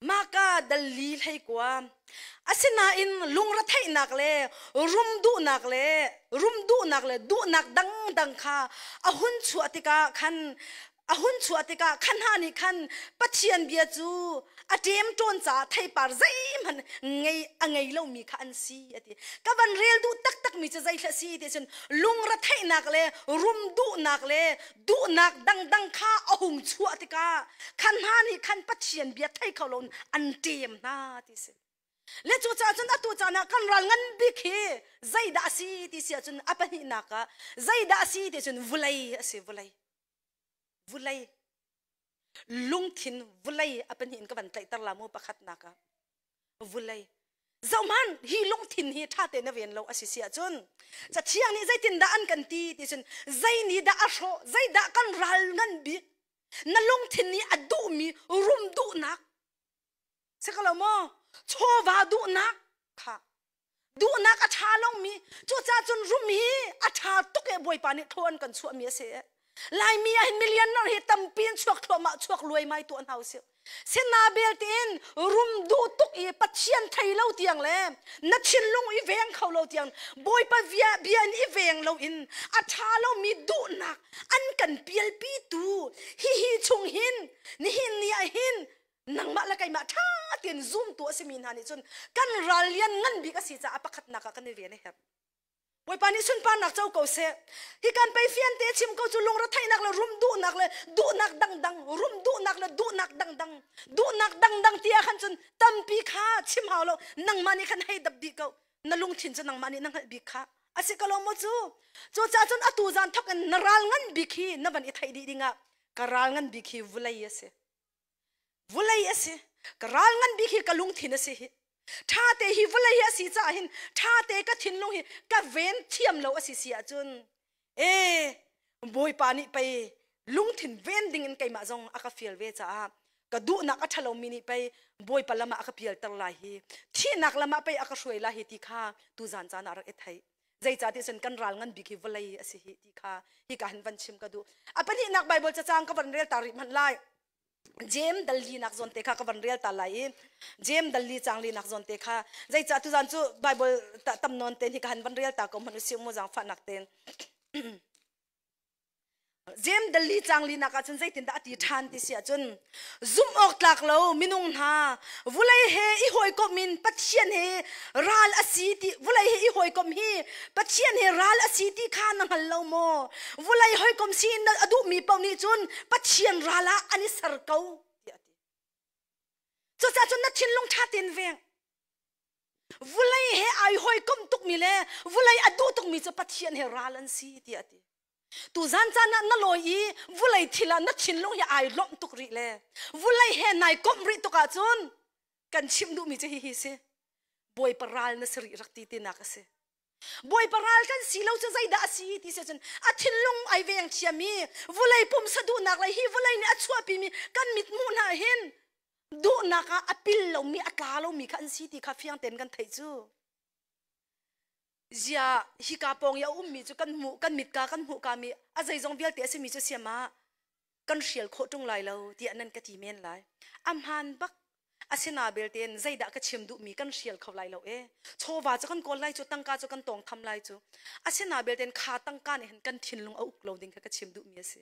Speaker 1: Mahka dalli hleikua. Asinain lungretheihnak le rum duhnak le rum duhnak le duhnak dangdang kha a hun chuah tikah khan a hun chuah tikah khan hna nih khan Pathian bia cu a ṭemṭawn caah theipar zeihmanh ngei a ngei lomi kha an si a ti. Ka van rel duh taktakmi cu zeithla si ti cun lungretheihnak le rum duhnak le duhnak dangdang kha a hung chuah tikah khan hna nih khan Pathian bia thei kho loin an ṭem hna ti si. Le cucaah cun atu caan ah kan ral ngan bik hi zeidah a si ti si ahcun a pahnihnak ah zeidah a si ti cun vulei a si vulei. Vulei. Lungthin vulei a pahnih in ka van tlaihter la mu pakhatnak ah. Vulei. Zohhmanh hi lungthin hi ṭha tein na ven lo a si si ahcun Cathiang nih zeitindah an kan ti ti cun zei nih dah a hrawh zeidah kan ral ngan bik na lungthin nih a duhmi rum duhnak si ko lo maw chawva duhnak kha duhnak a ṭha lomi cucaah cun rum hi a ṭha tuk e Bawipa nih thaw an kan chuahmi a si e Laimi ah hin millionaire hi tampi in chuak thluahmah chuak luaimai tuah hna usih. Sina belte in rum duh tuk i Pathian thei lo tiang le na thinlung i veng kho lo tiang Bawipa bia bia in i veng lo in a ṭha lomi duhnak an kan pialpi tu hihi chung hin nihin ni ah hin nangmah le keimah ṭha tein zumtu a simi hna nih cun kan ral lian ngan bik a si caah pakhatnak ah kan i ven a herh. Bawipa nih sunparnak co ko seh. Hi kan pei fian te chim ko cu lungretheihnak le rum duhnak le duhnak dangdang rum duhnak le duhnak dangdang duhnak dangdang ti ah khan cun tampi kha chim hau lo nangmah nih khan hei dap dih ko na lungthin cu nangmah nih na hngalh bik kha a si ko lo maw cu cucaah cun atu zan thok in na ral ngan bik hi na van i theih dih dingah ka ral ngan bik hi vulei a si Vulei a si. Ka ral ngan bik hi ka lungthin a si hi. Ṭha te hi vawlei hi a si caah hin ṭha te ka thinlung hi ka ven thiam lo a si si ahcun ee Bawipa nih pei lungthin ven ding in keimah zong a ka fial ve caah ka duhnak a ṭhalomi nih pei Bawipa lam ah a ka pialter lai hi thihnak lam ah pei a ka hruai lai hi ti kha tuzan caan ah rak i theih zeicahtiah cun kan ral ngan bik hi vawlei a si hi ti kha hika hin van chim ka duh a pahnihnak Bible cacang ka van rel ta rih hmanh lai Jem dalli nak zawn te kha ka van rel ta lai i Jem dalli chang li nak zawn te kha zeicah tuzan cu Bible tam nawn te hi ka han van rel ta ko hmanh usih mu zaangfahnak ten Jem dalli chang li nak ahcun zeitindah a ti ṭhan ti si ahcun zumh awk tlak lo minung hna vulei he i hawikomh in Pathian he ral a si ti vulei he i hawikomh hi Pathian he ral a si ti kha na hngal lo maw vulei hawikom si in a duhmi paoh nih cun Pathian ral ah an i ser ko tiah a ti cucaah cun na thinlung ṭha tein veng vulei he ai hawikom tukmi le vulei a duh tukmi cu Pathian he ral an si tiah a ti Tuzan caan ah na lawi i vulei thil ah na thinlung hi ai lawmh tuk rih le vulei he nai komh rih tuk ahcun kan chimh duhmi cu hihi si Bawipa ral na si rih rak ti tinak a si. Bawipa ral kan si lo cu zeidah a si ti si cun a thinlung ai veng thiam i vulei pumsa duhnak le hi vulei nih a chuahpimi kan mit hmuh hna hin duhnak ah a pil lomi a tla lomi kha an si ti kha fiang tein kan theih cu. Zia hika pawng i a ummi cu kan hmuh kan mitka kan hmuh ka mi a zeizong vialte a simi cu siam ah kan hrial khawh ṭung lai lo tiah nan ka ti men lai. A hmaan bak. Asina belte in zeidah ka chim duhmi kan hrial kho lai lo e. Chawva cu kan kawl lai cu tangka cu kan tawng tham lai cu. Asina belte in kha tangka nih hin kan thinlung a uk lo ding kha ka chim duhmi a si.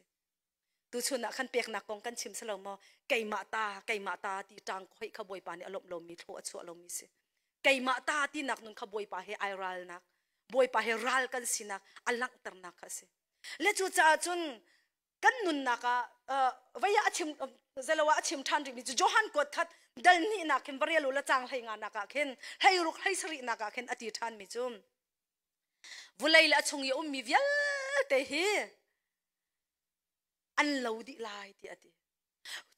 Speaker 1: Tuchun ah khan peknak kong kan chim si lo maw? Keimah ta, keimah ta ti ṭang khoih kha Bawipa nih a lawmh lomi thlaw a chuah lomi si. Keimah ta tinak nun kha Bawipa he ai ralnak, Bawipa he ral kan sinak a langhternak kha a si. Le cucaah cun kan nunnak ah vei ah a chim zelo ah a chim ṭhan rihmi cu Johan kuat khat dal hnihnak khin varial u la cang hlei nga nak ah khin hlei ruk hlei sarih nak ah khin a ti ṭhanmi cu vulei le a chung i a ummi vialte hi an lo dih lai tiah a ti.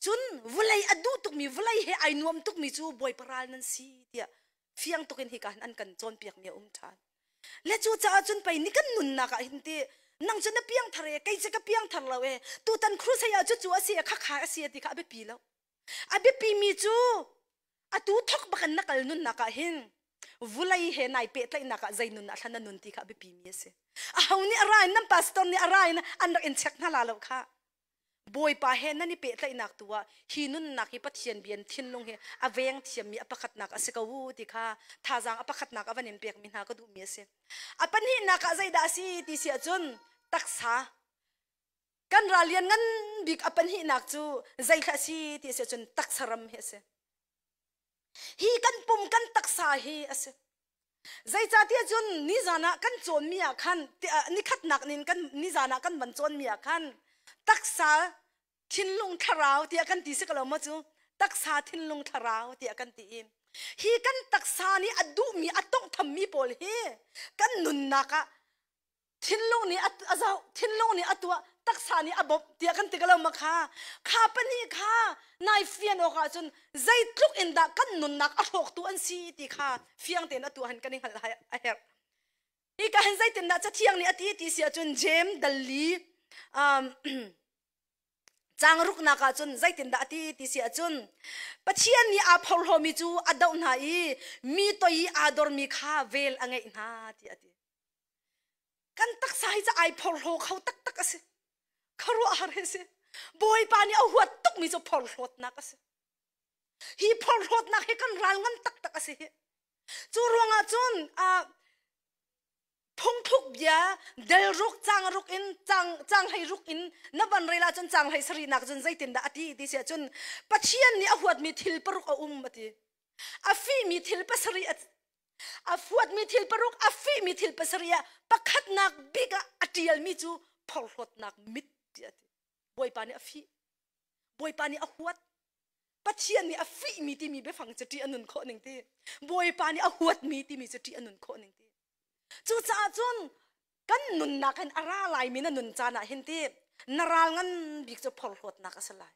Speaker 1: Cun vawlei a duh tukmi vawlei he ai nuam tukmi cu bawipa ral nan si tiah fiang tukin hika hin an kan cawnpiakmi a um ṭhan. Le cu caah cun pei ni kan nunnak ah hin ti nang cu na piangthar e kei cu ka piangthar lo e tutan crusade ah cucu a si e khakha a si e ti kha a biapi lo. A biapi mi cu atu thok bak in na kal nunnak ah hin vulei he nai pehtlaihnak ah zei nun ah thlan na nun ti kha a biapi mi a si. Aho nih a ra in nan pastor nih a ra in an rak in check hna la lo kha. Bawipa he nan i pehtlaihnak tu ah hi nunnak hi Pathian bia in thinlung hi a veng thiammi a pakhatnak a si ko u ti kha thazaang a pakhatnak a van in pekmi hna ka duhmi a si. A pahnihnak ah zeidah a si ti si ahcun taksa kan ral lian ngan bik a pahnihnak cu zeithla a si ti si ahcun taksa ram hi a si. Hi kan pum kan taksa hi a si. Zeicahtiah cun nizan ah kan cawnmi ah khan nikhatnak nin kan nizan ah kan van cawnmi ah khan taksa thinlung thlarau tiah kan ti si ko lo maw cu taksa thinlung thlarau tiah kan ti i hi kan taksa nih a duhmi a tonghthammi pawl hi kan nunnak ah thinlung nih a zoh thinlung nih a tuah taksa nih a bawmh tiah kan ti ko lo ma kha kha pahnih kha nai fian awk ahcun zeitluk in dah kan nunnak a hrawktu an si ti kha fiang tein a tuah han kan i hngalh a herh hi ka hin zeitindah cathiang nih a ti ti si ahcun James dalli Caang ruknak ah cun zeitindah a ti ti si ahcun Pathian nih aa phorhlawmi cu a doh hna i mi toi i aa dormi kha vel a ngeih hna ti a ti. Kan taksa hi cu ai phorhlaw kho taktak a si. Khuaruahhar hi si. Bawipa nih a huat tukmi cu phorhlawtnak a si. Hi phorhlawtnak hi kan ral ngan taktak a si hi. Cu ruangah cun phungthluk bia del ruk cang ruk in cang cang hlei ruk in na van rel ahcun cang hlei sarihnak cun zeitindah a ti ti si ahcun Pathian nih a huatmi thil paruk a um a ti. A fihmi thil pasarih a fuatmi thil paruk a fihmi thil pasarih ah pakhatnak bik ah a ṭialmi cu phorhlawtnak mit ti a ti. Bawipa nih a fih. Bawipa nih a huat. Pathian nih a fihmi timi biafang cu ṭih a nun khawh ning ti. Bawipa nih a huatmi timi cu ṭih a nun khawh ning ti. Cucaah cun kan nunnak hin a ra laimi na nun caan ah hin ti na ral ngan bik cu phorhlawtnak a si lai.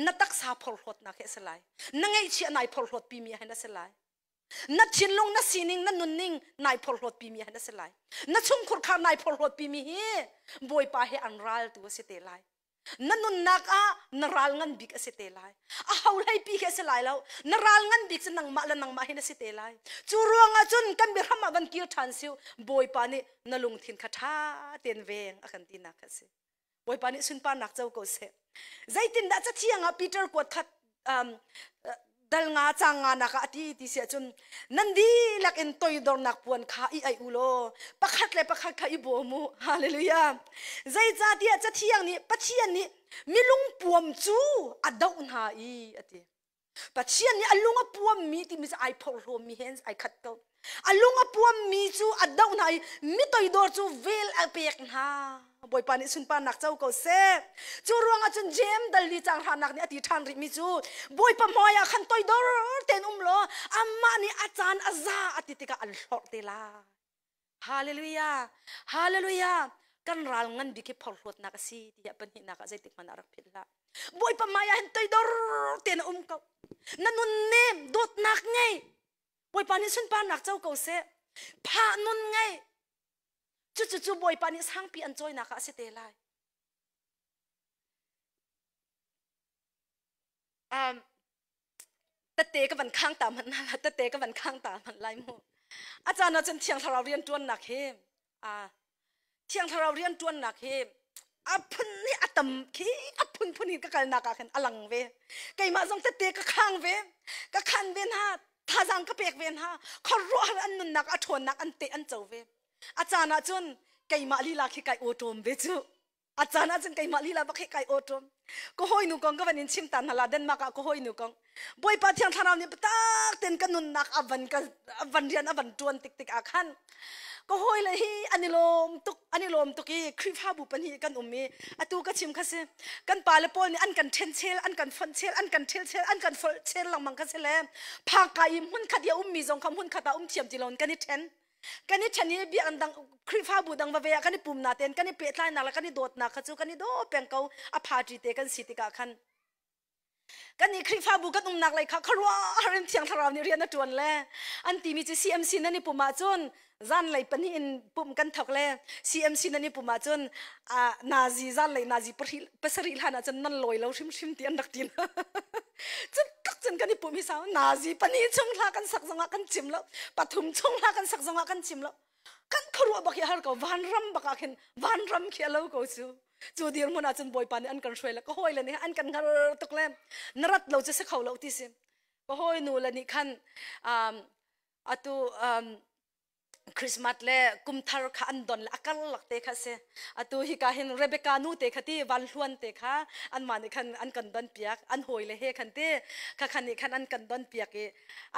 Speaker 1: Na taksa phorhlawtnak hi a si lai. Na ngeihchiah nai phorhlawt pimi hin a si lai. Na thinlung na sining na nunning nai phorhlawt pimi hin a si lai. Na chungkhur khar nai phorhlawt pimi hi Bawipa he an raltu a si te lai. Na nunnak ah na ral ngan bik a si te lai. A ho hlei pi khi a si lai lo. Na ral ngan bik cu nangmah le nangmah hin a si te lai. Cu ruangah cun kan biahram ah van kir ṭhan siu Bawipa nih na lungthin kha ṭha tein veng a kan tinak kha a si. Bawipa nih sunparnak co ko seh. Zeitindah cathiang ah Peter kuat khat dal nga cang nga nak ah a ti ti si ahcun nan dihlak in toidornak puan kha i aih u law pakhat le pakhat kha i bawm u hallelujah zeicahtiah cathiang nih Pathian nih milung puam cu a doh hna i a ti Pathian nih a lung a puammi timi cu ai phorhlawmmi he ai khat ko. A lung a puammi cu a doh hna i mi toidor cu vel a pek hna. Bawipa nih sunparnak co ko seh. Cu ruangah cun Jeim dal li cang hranak nih a ti ṭhan rihmi cu Bawipa hmai ah khan toidor tein um law amah nih a caan a za a ti tikah an hlorh te lai. Hallelujah! Hallelujah! Kan ral ngan bik hi phorhlawtnak a si tiah pahnihnak ah zeitik hmanh ah rak philh hlah. Bawipa hmai ah hin toidor tein a um ko. Na nun nem, dawtnak ngei. Bawipa nih sunparnak co ko seh. Phah nun ngei. Cucu cu Bawipa nih sangpi an cawinak ah a si te lai. Um, tette ka van khang ta hmanh hna tette ka van khang ta hmanh lai mu a caan ah cun thiang thlarau rian ṭuannak hi a thiang thlarau rian ṭuannak hi a phun hi a tam khi a phun phun in ka kalnak ah khan a lang ve keimah zong tette ka khang ve ka khan ve hna thazaang ka pek ve hna khuaruahhar an nunnak a ṭhawnnak an te an co ve a caan ah cun keimah lila khi kai awṭawm ve cu A caan ahcun keimah lila bak hi kai awṭawm. Ka hawinu kong ka van in chim ta hna la Denmark ah ka hawinu kong. Bawipa Thiang Thlarau nih biatak tein ka nunnak a van ka a van rian a van ṭuan tik tik ah khan ka hawile hi an i lawm tuk an i lawm tuk i Khrihfabu pahnih kan um i atu ka chim kha si kan pale pawl nih an kan ṭhen chel an kan fonh chel an kan ṭhel chel an kan folh chel lengmang kha si le phangka i hmunkhat i a ummi zong kha hmunkhat ah um thiam ti loin kan i ṭhen kan i ṭhen i biakinn dang Khrihfabu dang va ve ah kan i pum na tein kan i pehtlainak le kan i dawtnak kha cu kan i daw peng ko a party te kan si tikah khan kan i Khrihfabu kan umnak lei kha khuaruahhar in Thiang Thlarau nih rian a ṭuan le an timi cu CMC nan i pum ahcun. Zanlei pahnih in pumh kan thawk le CMC nan i pum ahcun nazi zanlei nazi pasarih hlan ahcun nan lawi lo hrimhrim ti an rak ti. Cun tluk cun kan i pum hi sau nazi pahnih chung hla kan sak zongah kan chim lo pathum chung hla kan sak zongah kan chim lo kan khuaruah bak hi har ko vanram bak ah khin vanram khi a lo ko cu cu dirhmun ah cun bawipa nih an kan hruai le ka hawi le nih an kan hngar tuk le na rat lo cu si kho lo ti si ka hawi nu le nih khan atu Christmas le kumthar kha an don le a karlak te kha si atu hika hin Rebecca nu te kha ti van hluan te kha anmah nih khan an kan don piak an hawi le he khan ti kha khan nih khan an kan don piak i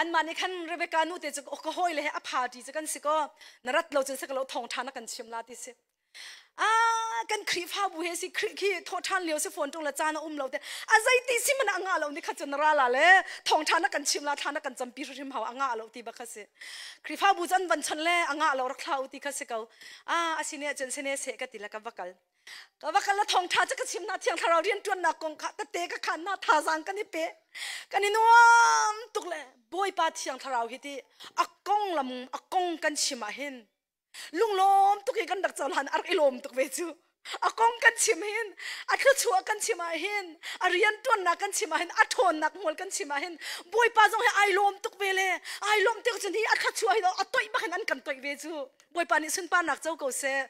Speaker 1: anmah nih khan Rebecca nu te cu ka hawi le he a party cu kan si ko na rat lo cun si ko lo thawng ṭha na kan chim la ti si ah kan Khrihfabu he si Khrih khi thawhṭhan lio si phone ṭung le caan a um lo te a zeiti si man a ngah lo ni kha cun ra la le thawngṭha na kan chim la thla na kan campi hrim hau a ngah lo ti ba kha si Khrihfabu cu an van chon le a ngah lo rak thla u ti kha si ko ah asine cun sene se ka ti le ka va kal ka va kal la thawngṭha cu ka chim na thiang thlarau rian ṭuannak kong kha tete ka khan na thazaang kan i pe kan i nuam tuk le Bawipa thiang thlarau hi ti a konglam a kong kan chim ah hin lunglawm tuk i kan rak cohlan a rak i lawm tuk ve cu a kong kan chim hin a thluachuah kan chim ah hin a rianṭuannak kan chim ah hin a ṭhawnnak hmual kan chim ah hin Bawipa zong hi ai lawm tuk ve le ai lawm tuk cun hi a thluachuah hi a toih bak in an kan toih ve cu Bawipa nih sunparnak co ko seh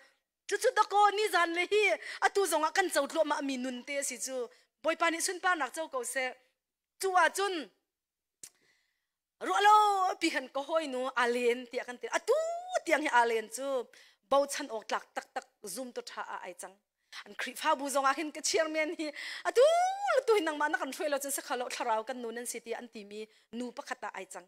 Speaker 1: cucu dakaw nizan le hi atu zong ah kan co tluahmah mi nun te a si cu Bawipa nih sunparnak co ko seh cu ahcun ruah lo pi khan ka hawinu alen tiah kan ti atu tiang hi alen cu bochan awk tlak taktak zum tu tha ah ai cang an Khrihfabu zong ah hin ka chairman hi atu tu hi nangmah na kan hruai lo cun sakha lo thlarau kan nu nan si ti an timi nu pakhat ah ai cang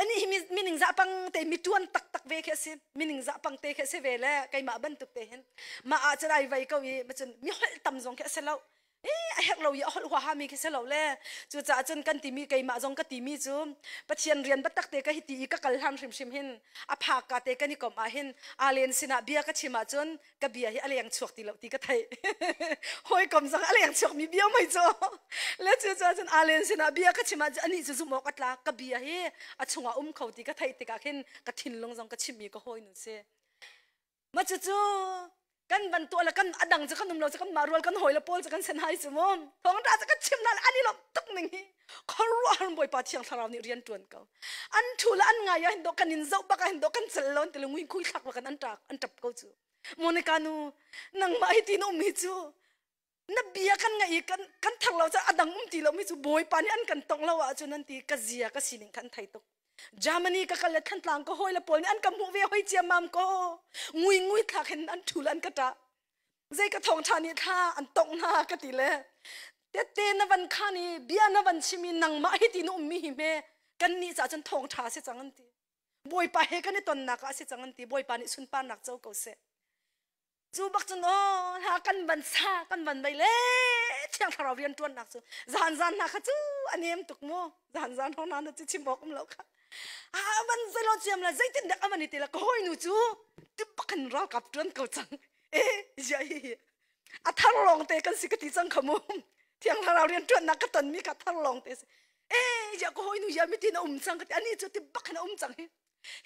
Speaker 1: ani hi mining za pang te mi tuan tak tak ve khi asi mining za pang te khi si ve le keimah bantuk te hin ma ah cun ai vai ko i ma cun mi holh tam zong khi asi lo e a herh lo i a holh huaha mi khi si lo le cucaah cun kan timi keimah zong ka timi cu Pathian rian biatak te ka hi ti i ka kal hlan hrimhrim hin a phak ka te kan i komh ah hin alen sinah bia ka chim ahcun ka bia hi a leng chuak ti lo ti ka theih hawikom zong a leng chuak mi bia mei cu le cucaah cun alen sinah bia ka chim ahcun anih cu zumh awk a tlak ka bia hi a chungah um kho ti ka theih tikah khin ka thinlung zong ka chimmi ka hawinu si Ma cucu kan van tuah le kan adang cu kan um lo cu kan mah rual kan hawi le pawl cu kan sen hai cu mu thawng ṭha cu kan chim na an i lawmh tuk ning hi khuaruahhar bawipa thiang thlarau nih rian ṭuan ko an thu le an ngai ah hin dawh kan in zoh bak ah hin dawh kan cel lo an ti le ngui khui thlak bak an ṭak an ṭap ko cu Monica nu nangmah hi ti na um hi cu na bia kan ngaih i kan kan thar lo cu a dang um ti lo mi cu bawipa nih an kan tong lo ahcun an ti ka zia ka sining kha an thei tuk Germany ka kal le Thantlang ka hawi le pawl nih an ka hmuh ve hoi ciammam ko ngui ngui thlak hin an thu le an ka ṭah zei ka thawng ṭha nih thla an tongh hna ka ti le tette na van khan i bia na van chim i nangmah hi ti na ummi hi hme kan nih caah cun thawng ṭha si cang an ti bawipa he kan i tonnak ah si cang an ti bawipa nih sunparnak co ko seh Cu bak cun aw hna kan van sa kan van vei le thiang thlarau rian ṭuannak cu zan zan hna kha cu a nem tuk mu zan zan hong na cu chim awk um lo kha a van zeilo ciam la zeitin dek a van i ti la ka hawinu cu ti bakin ralkap ṭuan ko cang e zia hi hi a thar lawng te kan si ka ti cang kha mu thiang thlarau rian ṭuannak ka ton mi kha thar lawng te si e zia ka hawinu zia mi tin a um cang ka ti ani cu ti bakin a um cang hi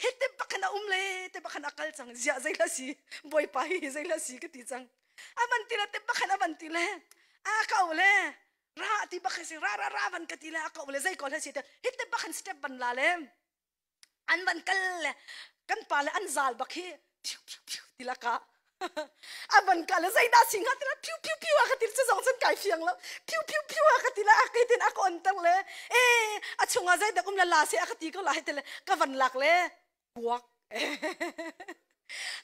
Speaker 1: hi te bak a um le te bak a kal cang ziah zei la si bawipa hi zei la si ka ti cang a van ti le te bak a van ti le a ka o le ra ti bak si ra ra ra van ka ti le a ka o le zei ko le si te hi te bak step van la le an van kal le kan pa le an zal bak hi phiu phiu phiu ti la ka a van ka le zeidah si hnga tila phiu phiu phiu a ka ti cu zong cun kai fiang lo phiu phiu phiu a ka ti le a ke tin a ka on ter le e a chungah zeidak um le la se a ka ti ko la te le ka van lak le kuak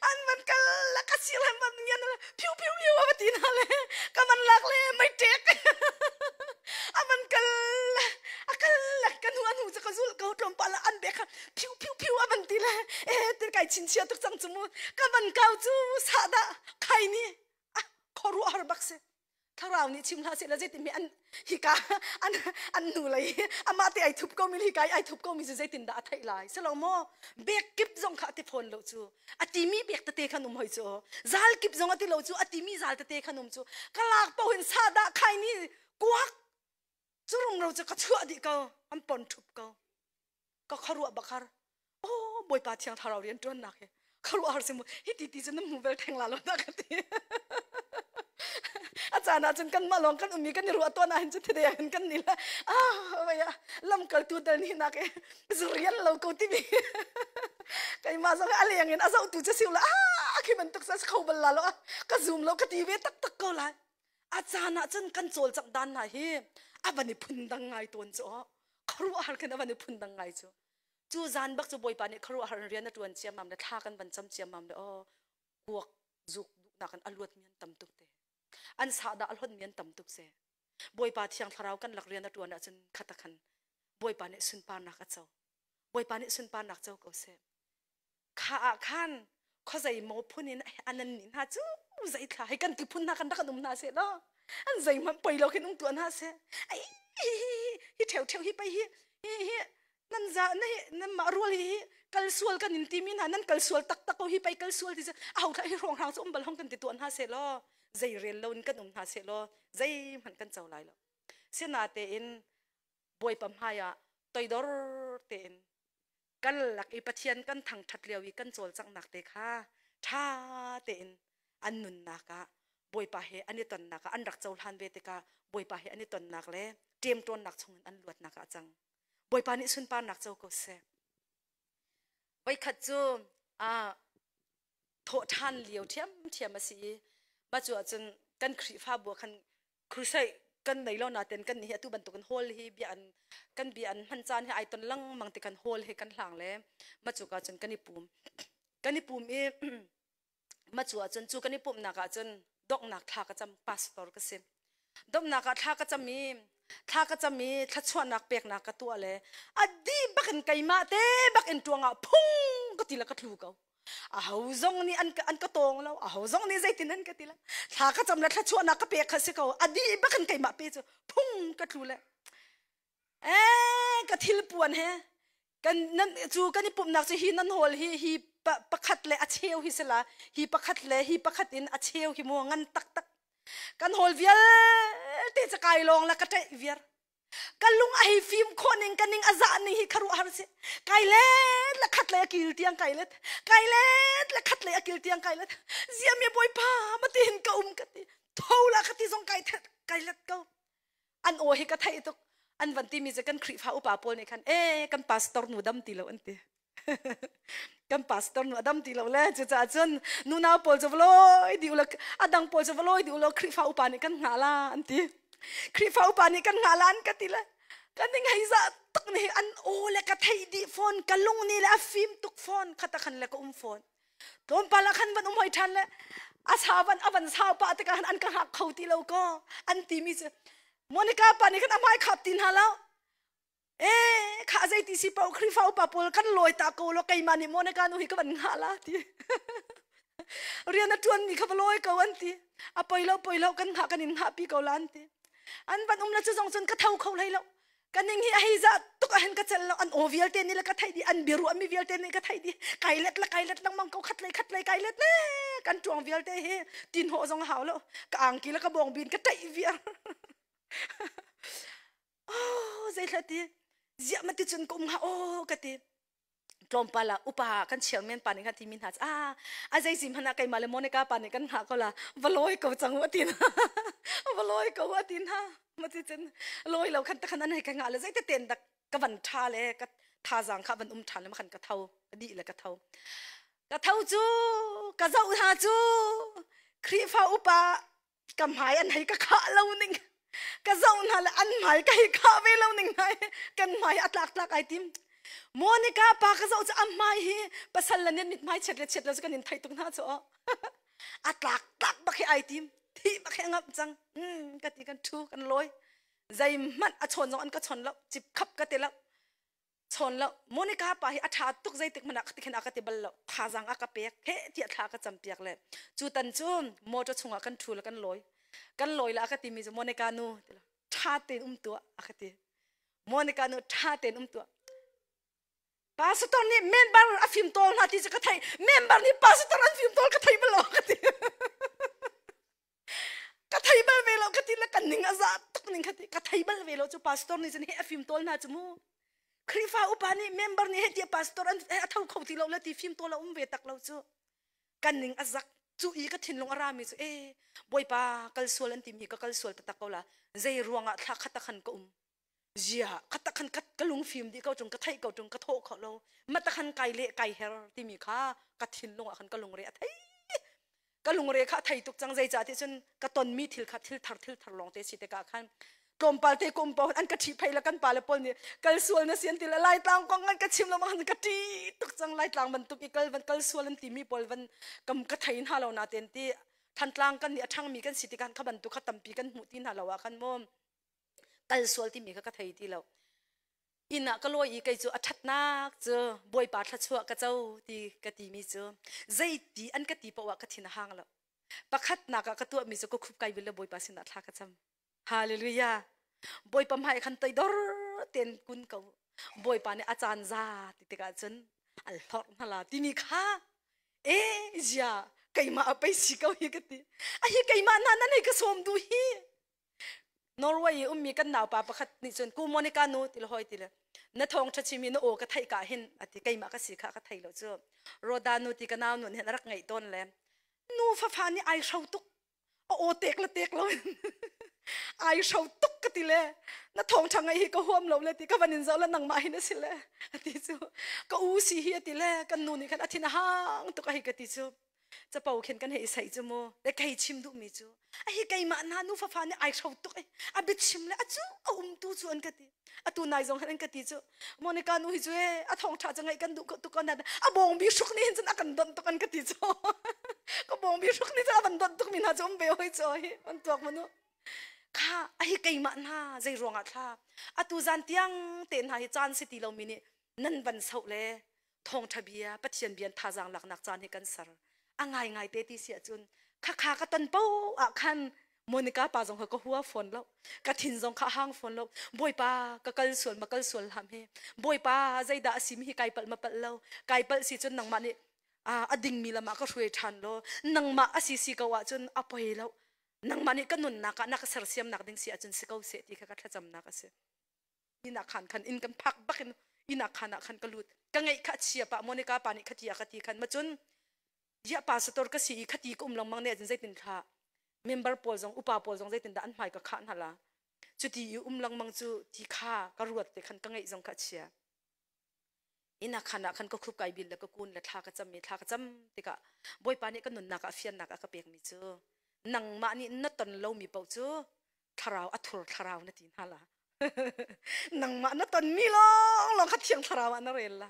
Speaker 1: an van kal la ka sir han van ngian phiu phiu phiu a ti na le ka van lak le mai tek a van kal a kal la ka nu anu cu ka zul ko tlawmpal an be kha phiu phiu phiu a van ti le e te kai chinchia tuk cang cu mu ka van kau cu sahdah khai ni ah khuaruahhar bak si thlarau nih chim hlah seh la zeitin mi an hika an an nu lei amah te ai thup ko mi hika ai thup ko mi cu zeitin dah a theih lai selo maw bek kip zong kha a ti fawn lo cu a timi bek tete khan um hoi cu zal kip zong a ti lo cu a timi zal tete khan um cu ka lak paohin sahdah khai ni kuak cu rumro cu ka chuah dih ko an pon thup ko ka khuaruah bakar oh. Bawipa Thiang Thlarau rian ṭuannak hi khuaruahhar si mu hi ti ti cu nan hmu bel theng la lo dah ka ti. A caan ah cun kanmah lawng kan um i kan i ruah tawn ahhin cu thidei ahhin kan ni la ah vei ah lamkaltu dal ni nak i zurian lo ko timi keimah zong a leng in a zohtu cu siu la ah khi bantuk sa kho bal la lo ka zoom lo ka ti ve taktak ko lai. A caan ah cun kan cawlcangh dan hna hi a van i phundang ngai tawn cu aw khuaruahhar khin a van i phundang ngai cu. Cu zan bak cu Bawipa nih khuaruahhar in rian a ṭuan ciammam le thla kan van cam ciammam le aw kuak zuk duhnak in a luatmi an tam tuk te. An sahdah a hlonmi an tam tuk se. Bawipa Thiang Thlarau kan lak rian a ṭuan ahcun khata khan Bawipa nih sunparnak a co. Bawipa nih sunparnak co ko seh. Kha ah khan khuazei maw phun in an an nih hna cu zei thla hei kan ti phun hna kan rak an um hna seh law an zeihmanh poi lo khin um tuah hna seh. Ai hi ṭheu ṭheu hi pei hi hi hi nan za na hi nan mah rual hi hi kal sual kan in timi hna nan kal sual taktak ko hi pei kal sual ti cu a ho thla hi hrawng hrang cu um bal hong kan ti tuah hna seh law zei rel lo in kan um hna seh law zeihmanh kan co lai lo. Sinatein Bawipa hmai ah toidor tein kan lak i Pathian kan thangṭhat lio i kan cawlcanghnak te kha ṭha tein an nunnak ah Bawipa he an i tonnak ah an rak cohlan ve tikah Bawipa he an i tonnak le ṭemṭawnnak chungin an luatnak ah a cang. Bawipa nih sunparnak co ko seh. Voikhat cu ah thawhṭhan lio ṭhiamṭhiam a si i mah cu ahcun kan Khrihfabu ah khan crusade kan nei lo naten kan nih hi atu bantukin hall hi bia an kan bia an hman caan hi ai ton lengmang ti kan hall hi kan hlang le ma cu ka cun kan i pum kan i pum i ma cu ahcun cu kan i pumhnak ahcun donghnak thla ka cam pastor ka si donghnak ah thla ka cam i thla ka cam i thlachuahnak peknak ka tuah le a dih bakin keimah te bakin tuangah phung ka ti la ka tlu ko aho zong nih an an ka tawng lo aho zong nih zeitin an ka ti la thla ka cam le thluachuahnak ka pek kha si ko a dih bak in keimah pe cu phung ka tlu le eh ka thil puan he kan nan cu kan i pumhnak cu hi nan hall hi hi pakhat le a cheu hi sila hi pakhat le hi pakhat in a cheu hi mu ngan taktak kan hall vialte ca kai lawng la ka ṭaih viar Ka lung a hei fim khawh ning ka ning a zah ning hi kharuah har si. Kai let le khat lei a kil tiang kai let. Kai let le khat lei a kil tiang kai let. Ziami bawipa matin ka um ka ti. Tho la ka ti zong kai thet kai let ko. An aw hi ka theih tuk. An van timi cu kan Khrihfa upa pawl nih khan e kan pastor nu dam ti lo an ti. kan pastor nu adam ti lo le cucaah cun nunau pawl cu valoi di ula adang pawl cu valoi di ula Khrihfa upa nih kan hngah la an ti Khrihfa upa nih kan hngah la an ka ti le kan ning hei za tuk ni an aw le ka theih dih fawn ka lung ni le a fim tuk fawn khata khan le ka um fawn tlawmpal ah khan van um hoi ṭhan le a sa van a van sau pah tikah khan an ka hngak kho ti lo ko an ti mi cu Monica pa nih khan a hmai khap ti hna lo Eh, kha zeiti si paoh Khrihfa upa pawl kan lawi ta ko lo keimah nih Monica nu hi ka van ngah la ti. Rian a ṭuan mi kha va lawi ko an ti. A poi lo poi lo kan hngah kan in hngah pi ko la an ti. An van um le cu zong cun ka tho kho hlei lo. Ka ning hi a hei za tuk ah hin ka cel lo an aw vialte nih le ka theih dih an biaruah mi vialte nih ka theih dih kai let le kai let lengmang ko khat lei khat lei kai let le kan ṭuang vialte hi tin hawh zong a hau lo ka angki le ka bawng bin ka ṭaih viar. Oh, zeithla ti ziah ma ti cun ka um hnga aw ka ti tlawmpal ah upa kan chairman pa nih khan timi hna ah a zei si hmanh ah keimah le Monica pa nih kan hngah ko la va lawi ko cang u ati na va lawi ko ati na ma ti cun lawi lo khan takhan an hei ka ngah le zeite ten dak ka van tha le ka thazang kha van um than le ma khan ka tho ka dih le ka tho ka tho cu ka zoh hna cu Khrihfa upa ka hmai an hei ka khah lo ning ka zoh hna le an hmai ka hei khah ve lo ning hna kan hmai a tlak tlak ai tim Monica pa ka zoh cu a hmai hi pasal le nen mit hmai chet le chet lo cu kan in thei tuk hna cu a tlak tlak bak hi ai tim thi bak hi a ngamh cang ka ti kan thu kan lawi zeihmanh a chawn zong an ka chawn lo cip khap ka ti lo chawn lo Monica pa hi a ṭha tuk zeitik hmanh ah khatikhin a ka ti bal lo thazaang a ka pek he tiah thla ka cam piak le cu tan cu motor chungah kan ṭhu le kan lawi kan lawi le a ka timi cu Monica nu ṭha tein um tuah a ka ti Monica nu ṭha tein um tuah pastor nih member a fim tawl hna ti cu ka theih member nih pastor an fim tawl ka thei bal lo ka ti ka thei bal ve lo ka ti le kan ning a za tuk ning ka ti ka thei bal ve lo cu pastor nih cun he a fim tawl hna cu mu. Khrihfa upa nih member nih heh tiah pastor an a tho kho ti lo le ti fim tawl a um ve tak lo cu. Kan ning a zak cu i ka thinlung a rami cu e bawipa kal sual an timi ka kal sual taktak ko la zei ruangah thla khat khan ka um zia khat khan ka lungfim dih ko tung ka theih ko tung ka thawh kho lo mata khan kai le kai her timi kha ka thinlung ah khan ka lungre a thei ka lungre kha a thei tuk cang zeicah ti cun ka tonmi thil kha thil thar thil thar lawng te si tikah khan tlawmpal te kum paoh an ka ṭhi phei la kan pa le pawl nih kal sual na si an ti le laitlang kong an ka chim lo ma ka ṭi tuk cang laitlang bantuk i kal van kal sual an timi pawl van kam ka thei hna lo na ten ti thantlang kan nih a ṭhangmi kan si tikah kha bantuk kha tampi kan hmuh ti hna lo ah khan mu kal sual timi kha ka thei ti lo inn ah ka lawi i kei cu a ṭhatnak cu bawipa thluachuah ka co ti ka timi cu zeiti an ka ti paoh ah ka thin a hang lo pakhatnak ah ka tuahmi cu ka khup kai vil le bawipa sinah thla ka cam hallelujah bawipa hmai khan toidor ten kun ko bawipa nih a caan za ti tikah cun al hlorh hna la timi kha e zia keimah a pei si ko hi ka ti a hi keimah na nan hei ka sawm du hi Norway i ummi kan naupa pakhat nih cun ku Monica nu ti le hoi ti le na thawng ṭha chimi na aw ka theih ka hin ati keimah ka si kha ka thei lo cu Roda nu ti ka nau nun hin a rak ngeih tawn le nu fafa nih ai hro tuk a aw tek le tek lo in ai hro tuk ka ti le na thawng ṭha ngeih hi ka huam lo le ti ka van in zoh le nangmah hin a si le ati cu ka u si hi ati le kan nu nih khan a thin a hang tuk a hi ka ti cu capo khin kan hei sei cu mu le kei chim duhmi cu a hi keimah hna nu fafa nih ai hro tuk a biachim le a cu a umtu cu an ka ti atu nai zong han an ka ti cu Monica nu hi cu e a thong tha cu ngaih kan duh tuk ko na a bong bi hruk nih hin cun a kan don tuk an ka ti cu ka bong bi hruk nih cun a van don tuk mi hna cu um ve hoi cu hi an tuak manu kha a hi keimah hna zei ruangah thla atu zan tiang te hna hi caan si ti lo mi nih nan van soh le thawngṭha bia Pathian bia thazaang laknak caan hi kan ser a ngaingai te ti si ahcun khakha ka ton po ah khan Monica pa zong kha ka hua fawn lo ka thin zong kha hang fawn lo bawipa ka kal sual ma kal sual hlam he bawipa zeidah a sim hi kai palh ma palh lo kai palh si cun nangmah nih a dingmi lam ah ka hruai ṭhan law nangmah a si si ko ahcun a poi lo nangmah nih ka nunnak ah na ka sersiamnak ding si ahcun si ko seh ti kha ka thlacamnak a si inn ah khan khan inn kan phak bak in inn ah khan ah khan ka lut ka ngeih kha chia pa Monica pa nih khati a ka ti khan ma cun ya pastor ka si i khati ka um lengmang ne cun zeitin thla member pawl zong upa pawl zong zeitin dah an hmai ka khah hna la cuti i um lengmang cu ti kha ka ruat te khan ka ngeih zong kha chia inn ah khan ah khan ka khup kai bil le ka kun le thla ka cam i thla ka cam tikah bawipa nih ka nunnak ah fiannak a ka pekmi cu nangmah nih na ton lomi paoh cu thlarau a thur thlarau na ti hna la nangmah na tonmi lawng lawng kha thiang thlarau ah na rel la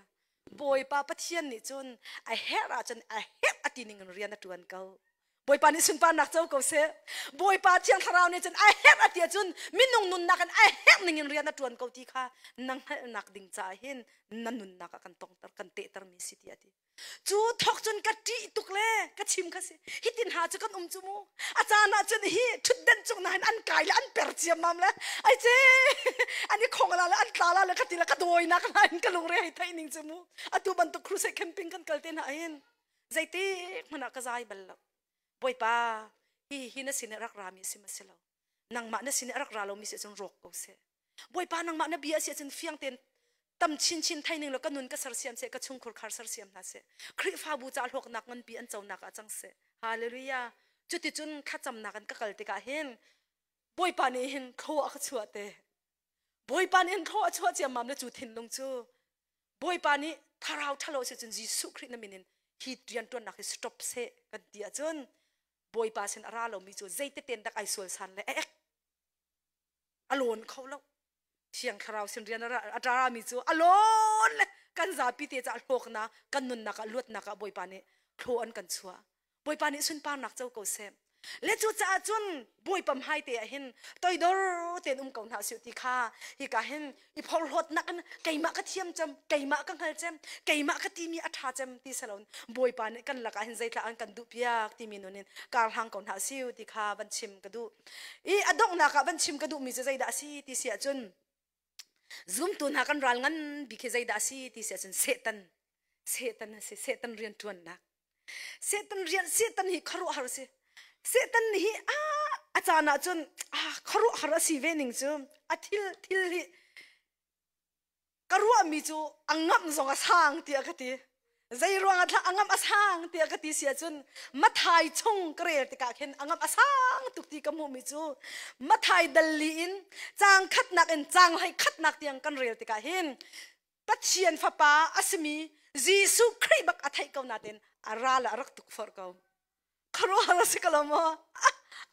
Speaker 1: bawipa pathian nih cun a herh ahcun a herh a ti ning in rian a ṭuan ko bawipa nih sunparnak co ko seh bawipa thiang thlarau nih cun a herh a ti ahcun minung nunnak in a herh ning in rian a ṭuan ko ti kha na hngalhnak ding caah hin na nunnak ah kan tongter kan tehtermi si ti a ti Cu thok cun ka ṭih tuk le ka chim kha si. Hitin ha cu kan um cu mu. A caan ah cun hi ṭhutden cung na hin an kai le an per ciammam le ai ce an i khong la le an tla la le ka ti le ka dawinak hna in ka lungre hei theih ning cu mu. Atu bantuk crusade camping kan kal te hna hin zeitik hmanh ah ka zai bal lo. Bawipa hi hi na sin i rak rami si ma si lo. Nangmah na sin i rak ra lomi si cun rawk ko seh. Bawipa nangmah na bia si ahcun fiang tein tam chinchin thei ning law ka nun ka sersiam seh ka chungkhur khar sersiam hna seh Khrihfabu ca hlawknak nganpi an conak ah cang seh hallelujah cuticun thlacamnak in ka kal tikah hin Bawipa nih hin thlaw a ka chuah te Bawipa nih hin thlaw a chuah ciammam le cu thinlung cu Bawipa nih thlarau ṭhalo si cun Jesuh Khrih na min in hi rianṭuannak hi stop seh kan ti ahcun Bawipa sin a ra lomi cu zeiteten dak ai sual san le ek a lawn kho lo thiang thlarau sin rian a ṭarami cu a lawn le kan zapi te ca hlawknak kan nunnak ah luatnak ah bawipa nih thlaw an kan chuah bawipa nih sunparnak co ko seh le cu caah cun bawipa hmai te ah hin toidor tein um ko hna usih ti kha hika hin i phorhlawtnak in keimah ka thiam cem keimah ka hngal cem keimah ka timi a ṭha cem ti salon bawipa nih kan lakah hin zeitla an kan duh piak timi nun in kar hlang ko hna siu ti kha van chim ka duh I a donghnak ah van chim ka duhmi cu zeidah a si ti si ahcun zumtu hna kan ral ngan bik hi zeidah a si ti si ahcun Satan Satan a si Satan rian ṭuannak Satan rian Satan hi khuaruahhar a si Satan hi a a caan ahcun ah khuaruahhar a si ve ning cu a thil thil hi. Ka ruahmi cu a ngamh zong a sang tiah ka ti. Zei ruangah thlah a ngamh a sang tiah ka ti si ahcun Mathai chung ka rel tikah khin a ngamh a sang tuk ti ka hmuhmi cu Mathai dal li in caang khatnak in caang hlei khatnak tiang kan rel tikah hin Pathian fapa a simi Jesuh Khrih bak a theih ko nain a ral ah a rak tukforh ko. Khuaruahhar a si ko lo maw?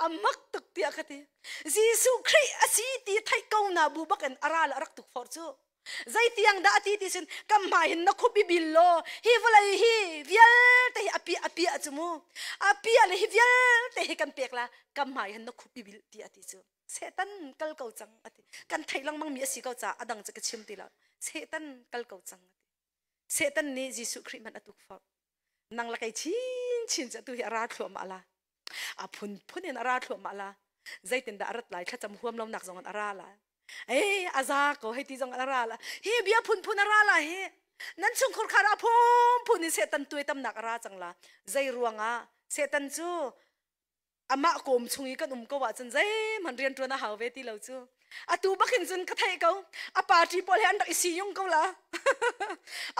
Speaker 1: A mak tuk tiah ka ti. Jesuh Khrih a si ti theih ko na bu bak in a ral a rak tukforh cu. Zeitiang dah a ti ti sin kam hmai hin na khup i bil law hi vawlei hi vialte hi a piah a piah cu mu. A piah le hi vialte hi kan pek la kam hmai hin na khup i bil ti a ti cu. Satan kal ko cang a ti. Kan theih lengmang mi a si ko caah a dang cu ka chim ti lo. Satan kal ko cang a ti. Satan nih Jesuh Khrih hmanh a tukforh. Nang le kei chinchin cu atu hi a ra thluahmah la. A phunphun in a ra thluahmah la. Zeitindah a rat lai thlacam huam lonak zong in a ra la. Ei, a za ko hei ti zong in a ra la. Hi bia phunphun a ra la hi. Nan chungkhur khar a phunphun in Satan tuaitamnak a ra cang la. Zei ruangah Satan cu amah kawm chung i kan um ko ahcun zeihmanh rianṭuan a hau ve ti lo cu. Atu bak hin cun ka theih ko. A party pawl he an rak i siyung ko la.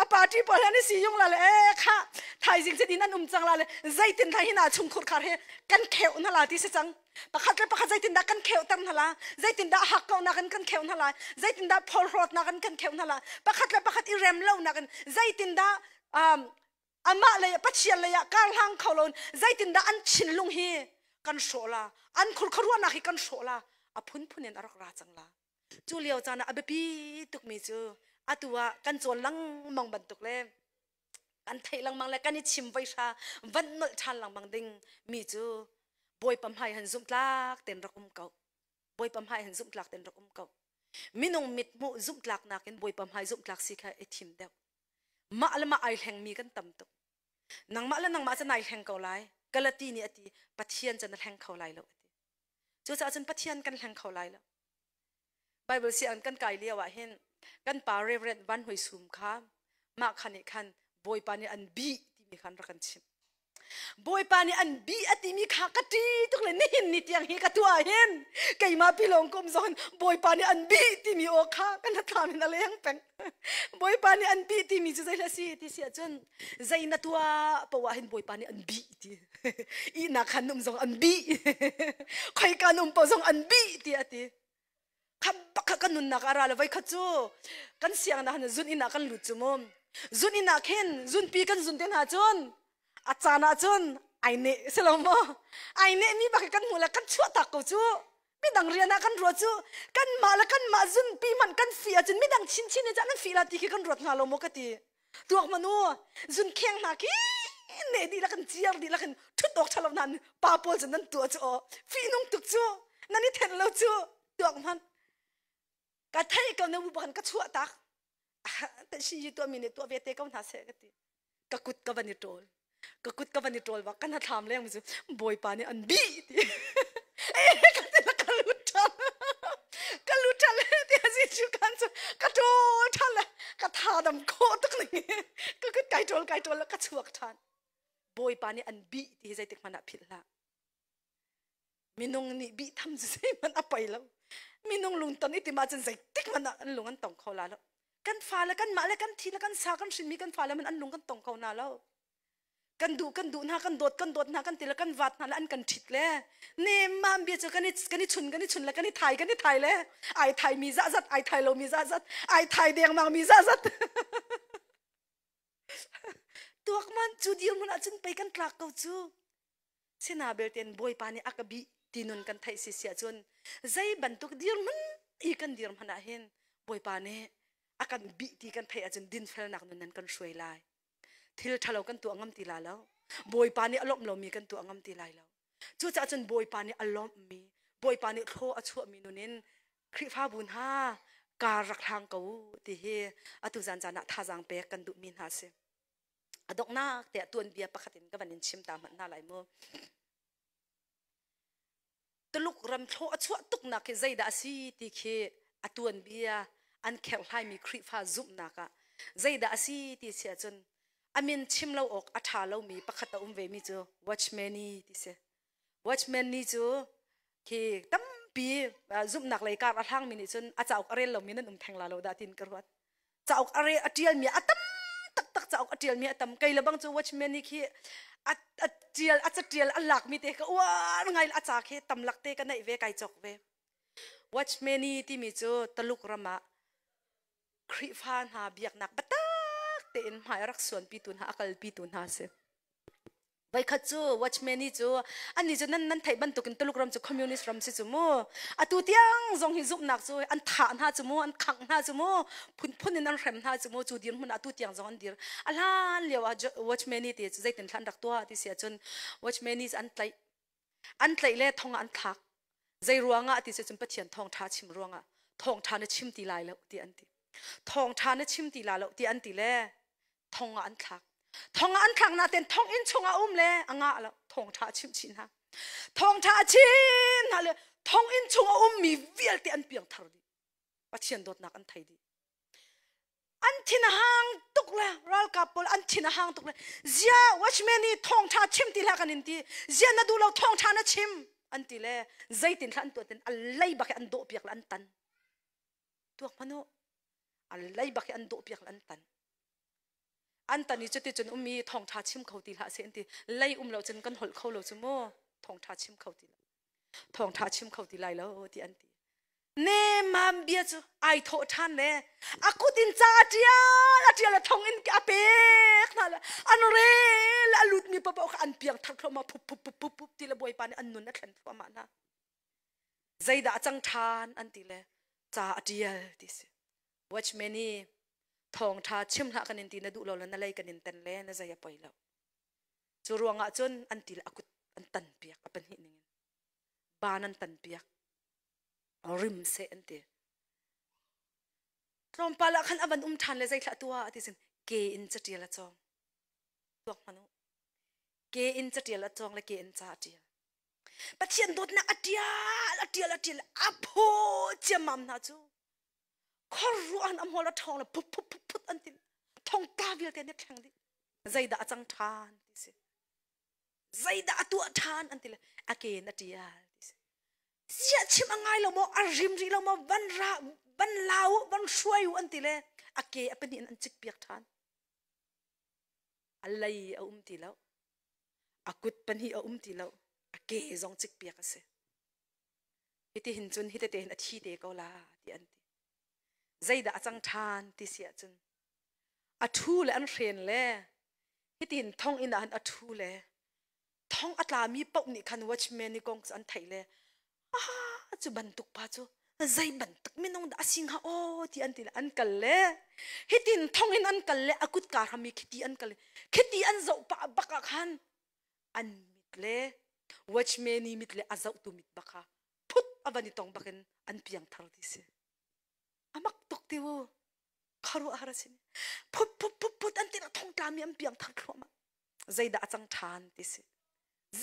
Speaker 1: A party pawl he an i siyung la le e kha thaizing cu din an um cang la le zeitin dah hina chungkhur khar he kan kheuh hna la ti si cang. Pakhat le pakhat zeitin dah kan kheuhter hna la, zeitin dah hakkauhnak in kan kheuh hna la, zeitin dah phorhlawtnak in kan kheuh hna la, pakhat le pakhat i rem lonak in zeitin dah um, amah lei Pathian lei ah kar hlang kho lo zeitindah an thinlung hi kan hrawh la an khurkharuahnak hi kan hrawh la a phunphun in a rak ra cang la cu lio caan ah a biapi tukmi cu atu ah kan cawn lengmang bantuk le kan theih lengmang le kan i chim voi hra van nolh ṭhan lengmang ding mi cu Bawipa hmai han zumhtlak ten rak um ko Bawipa hmai han zumhtlak ten rak um ko minung mithmuh zumhtlak nakin Bawipa hmai zumhtlak si kha i thim deuh Mah le mah ai hlengmi kan tam tuk. Nangmah le nangmah cu nai hleng ko lai. Galati nih a ti, Pathian cu na hleng kho lai lo a ti. Cucaah cun Pathian kan hleng kho lai lo. Bible sianginn kan kai lio ah hin kan pa Reverend Van Hoi Sum kha mah kha nih khan Bawipa nih an bih timi khan rak kan chimh. Bawipa nih an bih a timi kha ka ṭi tuk le nihin ni tiang hi ka tuah hin keimah pilawng ka um zong hin Bawipa nih an bih timi aw kha ka hnathlam in a leng peng. Bawipa nih an bih timi cu zei si ti si ahcun zei na tuah poah hin Bawipa nih an bih ti. Ihnak khan um zong an bih. Khoika na um paoh zong an bih ti a ti. Kha bak kha kan nunnak a ra le voi khat cu kan sianginn ah khan zun inn ah kan lut cu mu. Zun inn ah khin zunpi kan zun te hna cun a caan ah cun ai neh si lo maw? Ai neh mi bak kan hmuh le kan chuah tak ko cu. Midang rian ah kan ruat cu kanmah le kanmah zunpi hmanh kan fih ahcun midang chinchin nih cun an fih la ti khi kan ruat hnga lo maw ka ti. Tuak hmanh u zun kheng hna khi ne dihlak in ciar dihlak in ṭhut awk ṭha lo nan pa pawl cu nan tuah cu aw fihnung tuk cu nan i then lo cu tuak hmanh ka thei ko na bu bakan ka chuah tak si yi tuah mi nih tuah ve te ko hna seh ka ti ka kut ka van i ṭawl ka kut ka van i ṭawl bak kan thlam leng cu bawipa nih an bih ti eh ka ti ka lut ṭhan ka lut ṭhan le ti a si cu kan cu ka ṭawl ṭhan le ka tha dam khawh tuk ning ka kut kai ṭawl kai ṭawl ka chuak ṭhan bawipa nih an bih ti hi zeitik hmanh ah philh hlah minung nih bih tham cu zeihmanh a poi lo minung lungton i tim ahcun zeitik hmanh ah an lung an tong kho la lo kan fale kanmah le kan thi le kan sa kan hrinmi kan fale man an lung kan tong kho hna lo kan duh kan duh hna kan dawt kan dawt hna kan ti le kan vat hna le an kan ṭhit le nemam bia cu kan i kan i chun kan i chun le kan i thai kan i thai le ai thai mi zah zat ai thai lo mi zah zat ai thai dengmang mi zah zat tuak man cu dirhmun ahcun pei kan tlak ko cu Sina belten Bawipa nih a ka bih ti nun kan theih si si ahcun zei bantuk dirhmun i kan dirhmun ah hin Bawipa nih a kan bih ti kan theih ahcun dinfelnak nun nan kan hruai lai. Thil ṭhalo kan tuah ngam ti la lo. Bawipa nih a lawmh lomi kan tuah ngam ti lai lo. Cucaah cun Bawipa nih a lawmhmi, Bawipa nih thlaw a chuahmi nun in Khrihfabu hna kar rak hlang ko u ti hi atu zan caan ah thazaang pek kan duhmi hna a si. A donghnak tiah tuanbia pakhat in ka van in chim ta hmanh hna lai mu. Tuluk ram thlawh a chuah tuknak khi zeidah a si ti khi a tuanbia an kherhhlaimi Khrihfa zumhnak ah zeidah a si ti si ahcun a min chim lo awk a ṭha lomi pakhat a um vemi cu Watchman Nee ti si. Watchman Nee cu khi tampi zumhnak lei kar a hlangmi nih cun a cauk a rel lomi nan um theng la lo dah tiin ka ruat. Cauk a re a ṭialmi a tam taktak cauk a ṭialmi a tam. Kei le bang cu watchman nih khi a a ṭial a caṭial a lakmi te ka uar ngai a ca khi tam lak te ka neih ve kai cawk ve. Watchman timi cu Taluk ram ah Khrihfa hna biaknak biatak tein hmai a rak suanpitu hna a kalpitu hna a si. Voikhat cu watchman i cu annih cu nan nan theih bantukin Tuluk ram cu communist ram si cu mu. Atu tiang zong hi zumhnak cu an thah hna cu mu, an khangh hna cu mu, phunphun in an hrem hna cu mu, cu dirhmun ah atu tiang zong an dir. A hlan lio ah watchman i ti cu zeitin hlan rak tuah ti si ahcun watchman i cu an tlaih. An tlaih le thong ah an thlak. Zei ruangah ti si cun Pathian thawngṭha chim ruangah thawngṭha na chim ti lai lo ti an ti. Thawngṭha na chim ti la lo ti an ti le thong ah an thlak. Thong ah an thlak nain thonginn chungah um le a ngah lo. Thawngṭha a chimh chih hna. Thawngṭha a chim hna le thonginn chung a ummi vialte an piangthar dih. Pathian dawtnak an thei dih. An thin a hang tuk le ralkap pawl an thin a hang tuk le zia watchman i thawngṭha chim ti hlah kan in ti zia na duh lo thawngṭha na chim an ti le zeitin thla an tuah tin a lei bak hi an dawh piak le an tan tuak hmanh u a lei bak hi an dawh piak le an tan an tan i cuticun um i thawngṭha chim kho ti hlah seh an ti lei um lo cun kan holh kho lo cu mu thawngṭha chim kho ti lo thawngṭha chim kho ti lai lo ti an ti nemam bia cu ai thawh ṭhan le a kut in ca a ṭial a ṭial a thong in a pek hna le an rel a lutmi paoh kha an piang thar thluahmah phup phup phup phup phup ti le bawipa nih an nun a thlen thluahmah hna zeidah a cang ṭhan an ti le ca a ṭial ti si watchman i thawngṭha chim hlah kan in ti na duh lo le na lei kan in ten le na zei a poi lo cu ruangah cun an ti le a kut an tan piak a pahnih ning in ban an tan piak rim seh an ti tlawmpal ah khan a van um ṭhan le zeithlah tuah ti sin ke in caṭial a cawng tuak hmanh u ke in caṭial a cawng le ke in ca a ṭial Pathian dawtnak a ṭial a ṭial a ṭial a phaw ciammam hna cu khuaruah an hmual a ṭhawng le phut phut phut phut an ti thongtla vialte an i thleng dih zeidah a cang ṭhan ti si zeidah a tuah ṭhan an ti le a ke in a ṭial ti si ziah chim a ngai lo maw a rim rih lo maw van ra van lau van hruai u an ti le a ke a pahnih in an cik piak ṭhan a lei a um ti lo a kut pahnih a um ti lo a ke zong cik piak a si hiti hin cun hi tete hin a thi te ko la ti an ti zeidah a cang ṭhan ti si ahcun a ṭhu le an hren le hitin thong inn ah han a ṭhu le thong a tlami paoh nih khan watchman ni kong cu an theih le ah cu bantuk pa cu zei bantuk minung dah a si hnga aw ti an ti le an kal le hitin thong in an kal le a kutka hram i khiti an kal khiti an zoh pah bak ah khan an mit le watchman i mit le a zohtu mit bak kha phut a van i tong bakin an piang thar ti si amak tuk ti u kharuah har a si phut phut phut phut an ti thong tlami an piang thar thluahmah zeidah a cang ṭhan ti si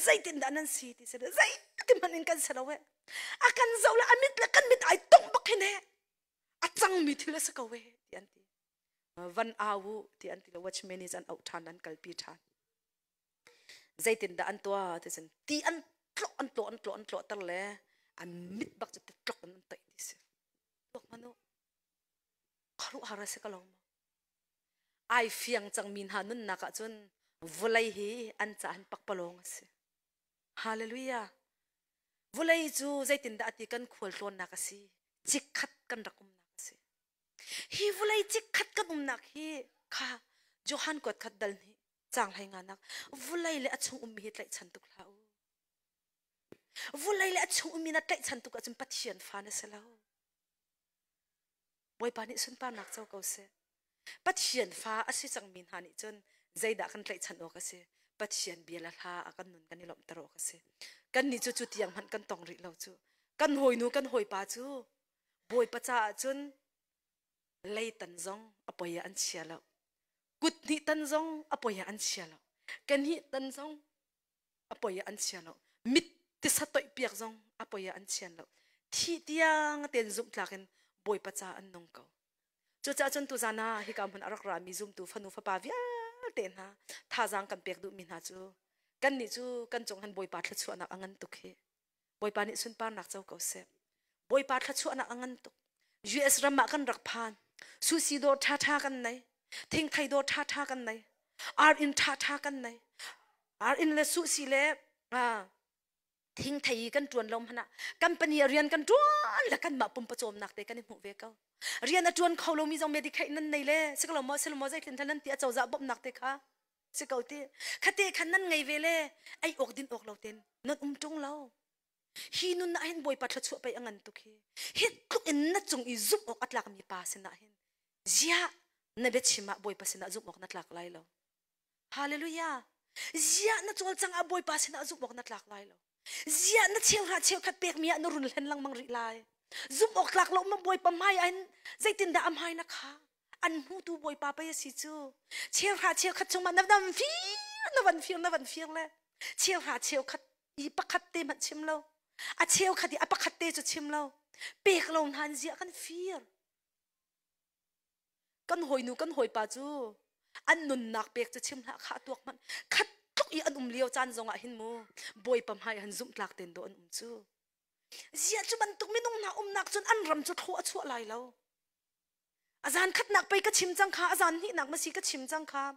Speaker 1: zeitindah nan si ti si zeiti hmanh in kan si lo e a kan zoh le a mit le kan mit ai tong bak hin he a cangmi thil a si ko e ti an ti van au u ti an ti lo watchman is an auh ṭhan an kalpi ṭhan zeitindah an tuah ti sin ti an tlok an tlok an tlok an tlok ter le an mit bak cu ti tlok in an toih ti si tuak hmanh u khuaruahhar a si ko lo maw ai fiang cangmi hna nunnak ah cun vawlei hi an caah hin pakpalawng a si. Hallelujah. Vawlei cu zeitindah ti kan khualtlawnnak a si. Chikkhat kan rak umnak a si. Hi vawlei chikkhat kan umnak hi kha Johan kuat khat dal hnih cang hlei nganak vawlei le a chung ummi hi tlaihchan tuk hlah u. Vawlei le a chung ummi na tlaihchan tuk ahcun Pathian fa na si lo. Bawipa nih sunparnak co ko seh. Pathian fa a si cangmi hna nih cun zeidah kan tlaihchan awk a si? Pathian bia le hla ah kan nun kan i lawmhter awk a si. Kannih cu cu tiang hmanh kan tong rih lo cu. Kan hawinu kan hawipa cu Bawipa caah cun leitan zong a poi ah an chia lo. Kut hnih tan zong a poi ah an chia lo. Kan hnih tan zong a poi ah an chia lo mit tisa toih piak zong a poi ah an chian lo thih tiang ten zumh tlak in bawipa ca an nung ko cucaah cun tuzan ah hika hmun a rak rami zumtu fanu fapa vialte hna thazaang kan pek duhmi hna cu kannih cu kan cung han bawipa thluachuahnak a ngan tuk hi bawipa nih sunparnak co ko seh bawipa thluachuahnak a ngan tuk US ram ah kan rak phan. Sushi dawr ṭhaṭha kan nei. Thingthei dawr ṭhaṭha kan nei. Ar inn ṭhaṭha kan nei. Ar inn le sushi le thingthei kan ṭuan lo hmanh ah company ah rian kan ṭuan le kanmah pumpa cawmnak te kan i hmuh ve ko. Rian a ṭuan kho lomi zong medicaid nan nei le si ko lo maw si lo maw zeitlin nan ti a cozah bawmhnak te kha si ko ti. Khate khan nan ngei ve le ei awk din awk lo ten nan um ṭung lo. Hi nun ah hin Bawipa thluachuah pei a ngan tuk hi. Hi tluk in na cung i zumh awk a tlakmi pa sinah hin ziah na biachim ah Bawipa sinah zumh awk na tlak lai lo. Hallelujah. Ziah na cawlcang ah Bawipa sinah zumh awk na tlak lai lo. Ziah na cheuhra cheukhat pekmi ah na run hlen lengmang rih lai. Zumh awk tlak lo ma Bawipa hmai ah hin zeitindah a hmai na kha? An hmutu Bawipa pei a si cu. Cheuhra cheukhat chungah na van fir na van fir na van fir le cheuhra cheukhat i pakhat te hmanh chim lo a cheukhat i a pakhat te cu chim lo pek lo hna in ziah kan fir kan hawinu kan hawipa cu an nunnak pek cu chim hlah kha tuak hmanh khat tluk i an um lio caan zong ah hin mu bawipa hmai han zumh tlak ten do an um cu ziah cu bantuk minung hna umnak cun an ram cu thlawh a chuah lai lo A zan khatnak pei ka chim cang kha, a zan hnihnak ma si ka chim cang kha.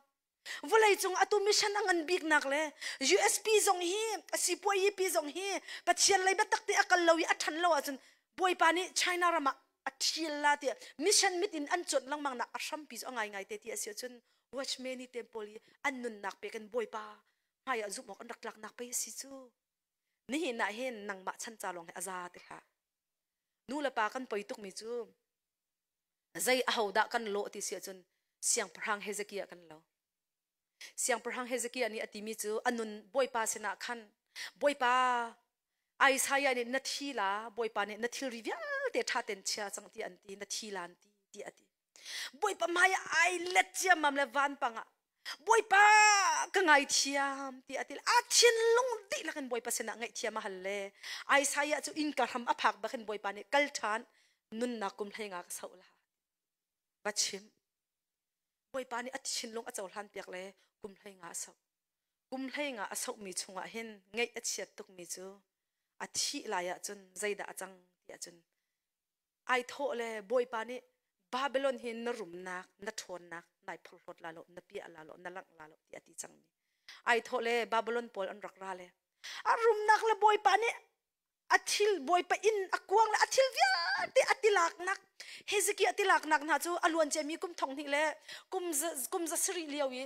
Speaker 1: Vawlei cung atu mission a ngan biknak le USP zong hi a sipuai pi zong hi Pathian lei biatak te a kal lo i a ṭhan lo ahcun Bawipa nih China ram ah a ṭhial la tiah mission mit in an cuanh lengmang nak a hrampi cu a ngaingai te ti a si ahcun watchman i temple i an nunnak pek in Bawipa hmai ah zumh awk an rak tlaknak pei a si cu. Nihin ah hin nangmah chan ca lawng hi a za ti hlah. Nu le pa kan poi tukmi cu Zei ahodah kan lawh ti si ahcun Siangpahrang Hezekiah kan lo. Siangpahrang Hezekiah nih a timi cu a nun Bawipa sinah khan Bawipa Isaiah nih na thi la Bawipa nih na thilri vialte ṭha ten chia cang ti an ti na thi lan ti ti a ti. Bawipa hmai ah ai let ciammam le vanpang ah Bawipa ka ngaithiam ti a ti a thinlung dihlak in Bawipa sinah ngaihthiam a hal le Isaiah cu innka hram a phak bak in Bawipa nih kal ṭhan nunnak kum hlei nga ka soh la va chim Bawipa nih a thinlung a cohlan piak le kum 15 a soh kum 15 a sohmi chungah hin ngaih a chiat tukmi cu a thih lai ahcun zeidah a cang ti ahcun ai thawh le Bawipa nih Babylon hi na rumnak na ṭhawnnak nai phorhlawt la lo na piah la lo na langh la lo ti a ti cangmi ai thawh le Babylon pawl an rak ra le a rumnak le Bawipa nih a thil Bawipa inn a kuang le a thil vialte a tilaknak Hezekiah tilaknak hna cu a luan ciami kum thong hnih le kum za sarih lio i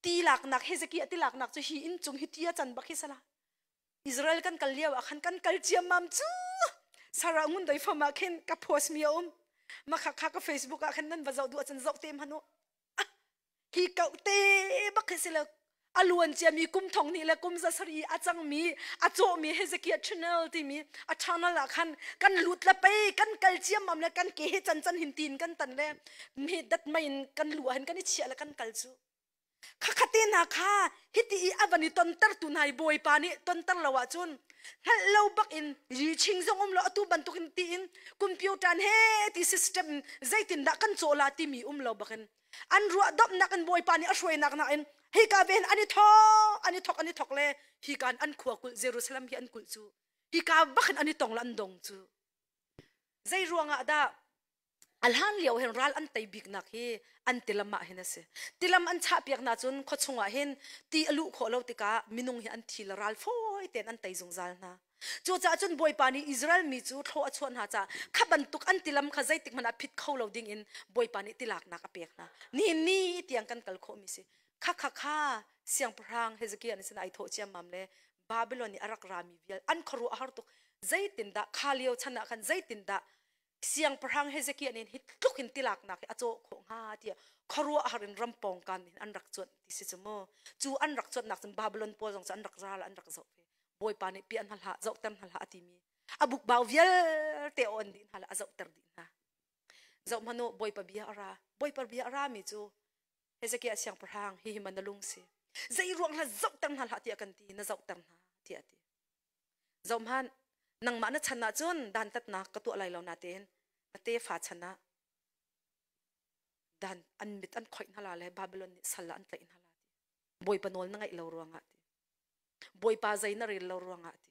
Speaker 1: tilaknak Hezekiah tilaknak cu hi inn cung hi ti a can bak hi sala Israel kan kal lio ah khan kan kal ciammam cu Sarah ngun doi fam ah khin ka post mi a um makha kha ka Facebook ah khan nan va zoh duh ahcun zoh te hmanh u hi kau te bak hi si lo a luan ciami kum thong hnih le kum za sarih a cangmi a cawhmi Hezekiah channel timi a channel ah khan kan lut le pei kan kal ciammam le kan ke he can can hin tin kan tan le mi dat mai in kan lu ah hin kan i chiah le kan kal cu Khakhat te hna kha hiti i a van i tontertu hna i Bawipa nih tonter lo ahcun hngalh lo bak in yiching zong um lo atu bantukin tiin computer he ti system zeitindah kan cawh la timi um lo bakin an ruah domhnak in Bawipa nih a hruainak nakin hika ve hin an i thok an i thok an i thok le hika an khua kulh Jerusalem hi an kulh cu hika bakin an i tong le an dong cu zei ruangah dah A hlan lio hin ral an tei biknak hi an tilam ah hin a si. Tilam an chahpiak hna cun khua chungah hin ti a luh khawh lo tikah minung hi an thi le ral fawi tein an tei zungzal hna. Cucaah cun Bawipa nih Israel mi cu thlaw a chuah hna caah kha bantuk an tilam kha zeitik hmanh ah phit kho lo ding in Bawipa nih tilaknak a pek hna. Nihin ni tiang kan kal khawhmi si. Kha kha kha siangpahrang Hezekiah nih cun ai thawh ciammam le Babylon i a rak rami vial an khuaruah a har tuk. Zeitindah kha lio chan ah khan zeitindah Siangpahrang Hezekiah nih hi tluk in tilaknak hi a cawh khawh hnga tiah khuaruahhar in ram pawngkam in an rak cuanh ti si cu mu. Cu an rak cuanhnak cun Babylon pawl zong cu an rak ral an rak zoh ve. Bawipa nih piah hna hlah, zohter hna hlah a timi a bukbau vialte a on dih hna le a zohter dih hna. Zoh hmanh u, Bawipa bia a ra. Bawipa bia a rami cu Hezekiah siangpahrang hihi man na lung si. Zei ruang hla zohter hna hlah tiah kan ti, na zohter hna tiah a ti. Zohhmanh, nangmah na chan ahcun dantatnak ka tuah lai lo natein na tefa chan ah dan an mit an khoih hna la le Babylon nih sal ah an tlaih hna la ti. Bawipa nawl na ngaih lo ruangah ti. Bawipa zei na rel lo ruangah ti.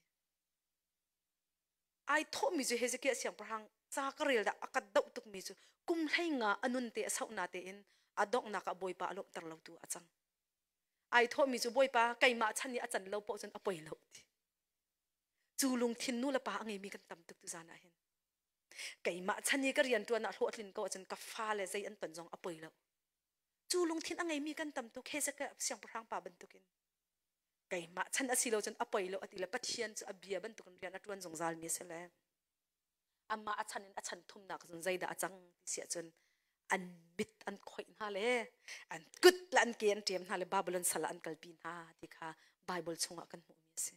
Speaker 1: Ai thawhmi cu Hezekiah siangpahrang Ca ka rel dah a ka doh tukmi cu kum 15 a nun te a sauh na tein a donghnak ah Bawipa a lawmhter lo tu a cang. Ai thawhmi cu Bawipa keimah chan i a can lo poh cun a poi lo ti. Cu lungthin nu le pa a ngeimi kan tam tuk tu zan ah hin. Keimah chan i ka rian ṭuan ah hlawhtlin ko ahcun ka fale zei an ton zong a poi lo. Cu lungthin a ngeimi kan tam tuk Hezekiah siangpahrang pa bantukin. Keimah chan a si lo cun a poi lo a ti le Pathian cu a bia bantukin rian a ṭuan zungzal mi a si le amah a chan in a chan thumnak cun zeidah a cang ti si ahcun an mit an khoih hna le an kut le an ke an ṭem hna le Babylon sal ah an kalpi hna ti kha Bible chungah kan hmuhmi a si.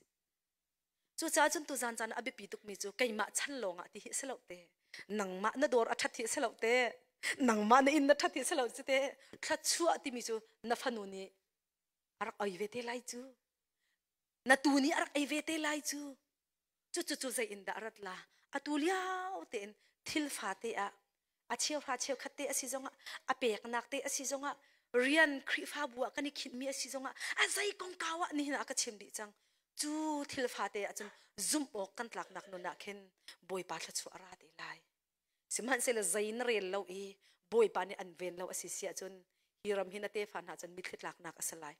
Speaker 1: Cucaah cun tuzan caan ah a biapi tukmi cu keimah chan lawngah ti hi a si lo te. Nangmah na dawr a ṭhat hi a si lo te. Nangmah na inn na ṭhat hi a si lo cu te. Thluachuah timi cu na fanu nih a rak oi ve te lai cu. Na tu nih a rak ei ve te lai cu. Cucu zei in dah a rat la? Atu lio tein thil fate ah a cheuhra cheukhat te a si zongah a peknak te a si zongah rian Khrihfabu ah kan i khinhmi a si zongah a zei kongkau ah nihin ah ka chim dih cang. Cu thil fate ahcun zumh awk kan tlaknak nun ah khin Bawipa thluachuah a ra te lai. Sihmanhsehlaw zei na rel lo i Bawipa nih an ven lo a si si ahcun hi ram hi na tefa hna cun mitthli tlaknak a si lai.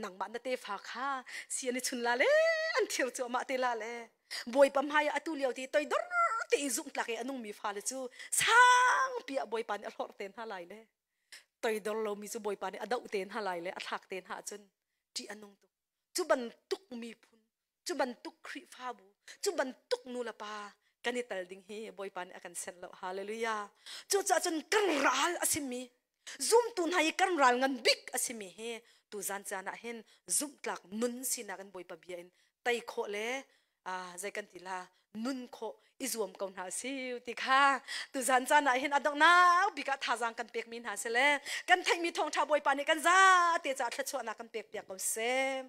Speaker 1: Nangmah na tefa kha si an i chun la le an thir cuahmah te la le Bawipa hmai ah atu lio ti toidor te i zumhtlak i a nungmi fale cu sangpi ah Bawipa nih a hlorh te hna lai le toidor lomi cu Bawipa nih a doh te hna lai le a thlak te hna ahcun ṭih a nung tuk. Cu bantuk miphun cu bantuk Khrihfabu, cu bantuk nu le pa kan i tel ding hi Bawipa nih a kan senh lo. Hallelujah. Cucaah cun kan ral a simi, zumtu hna i kan ral ngan bik a simi hi tuzan caan ah hin zumhtlak nun sinak in Bawipa bia in tei khawh le zei kan ti la nun khawh i zuam ko hna si ti kha tuzan caan ah hin a donghnak bik ah thazaang kan pekmi hna si le kan theihmi thawngṭha Bawipa nih kan zate caah thluachuahnak kan pek piak ko seh.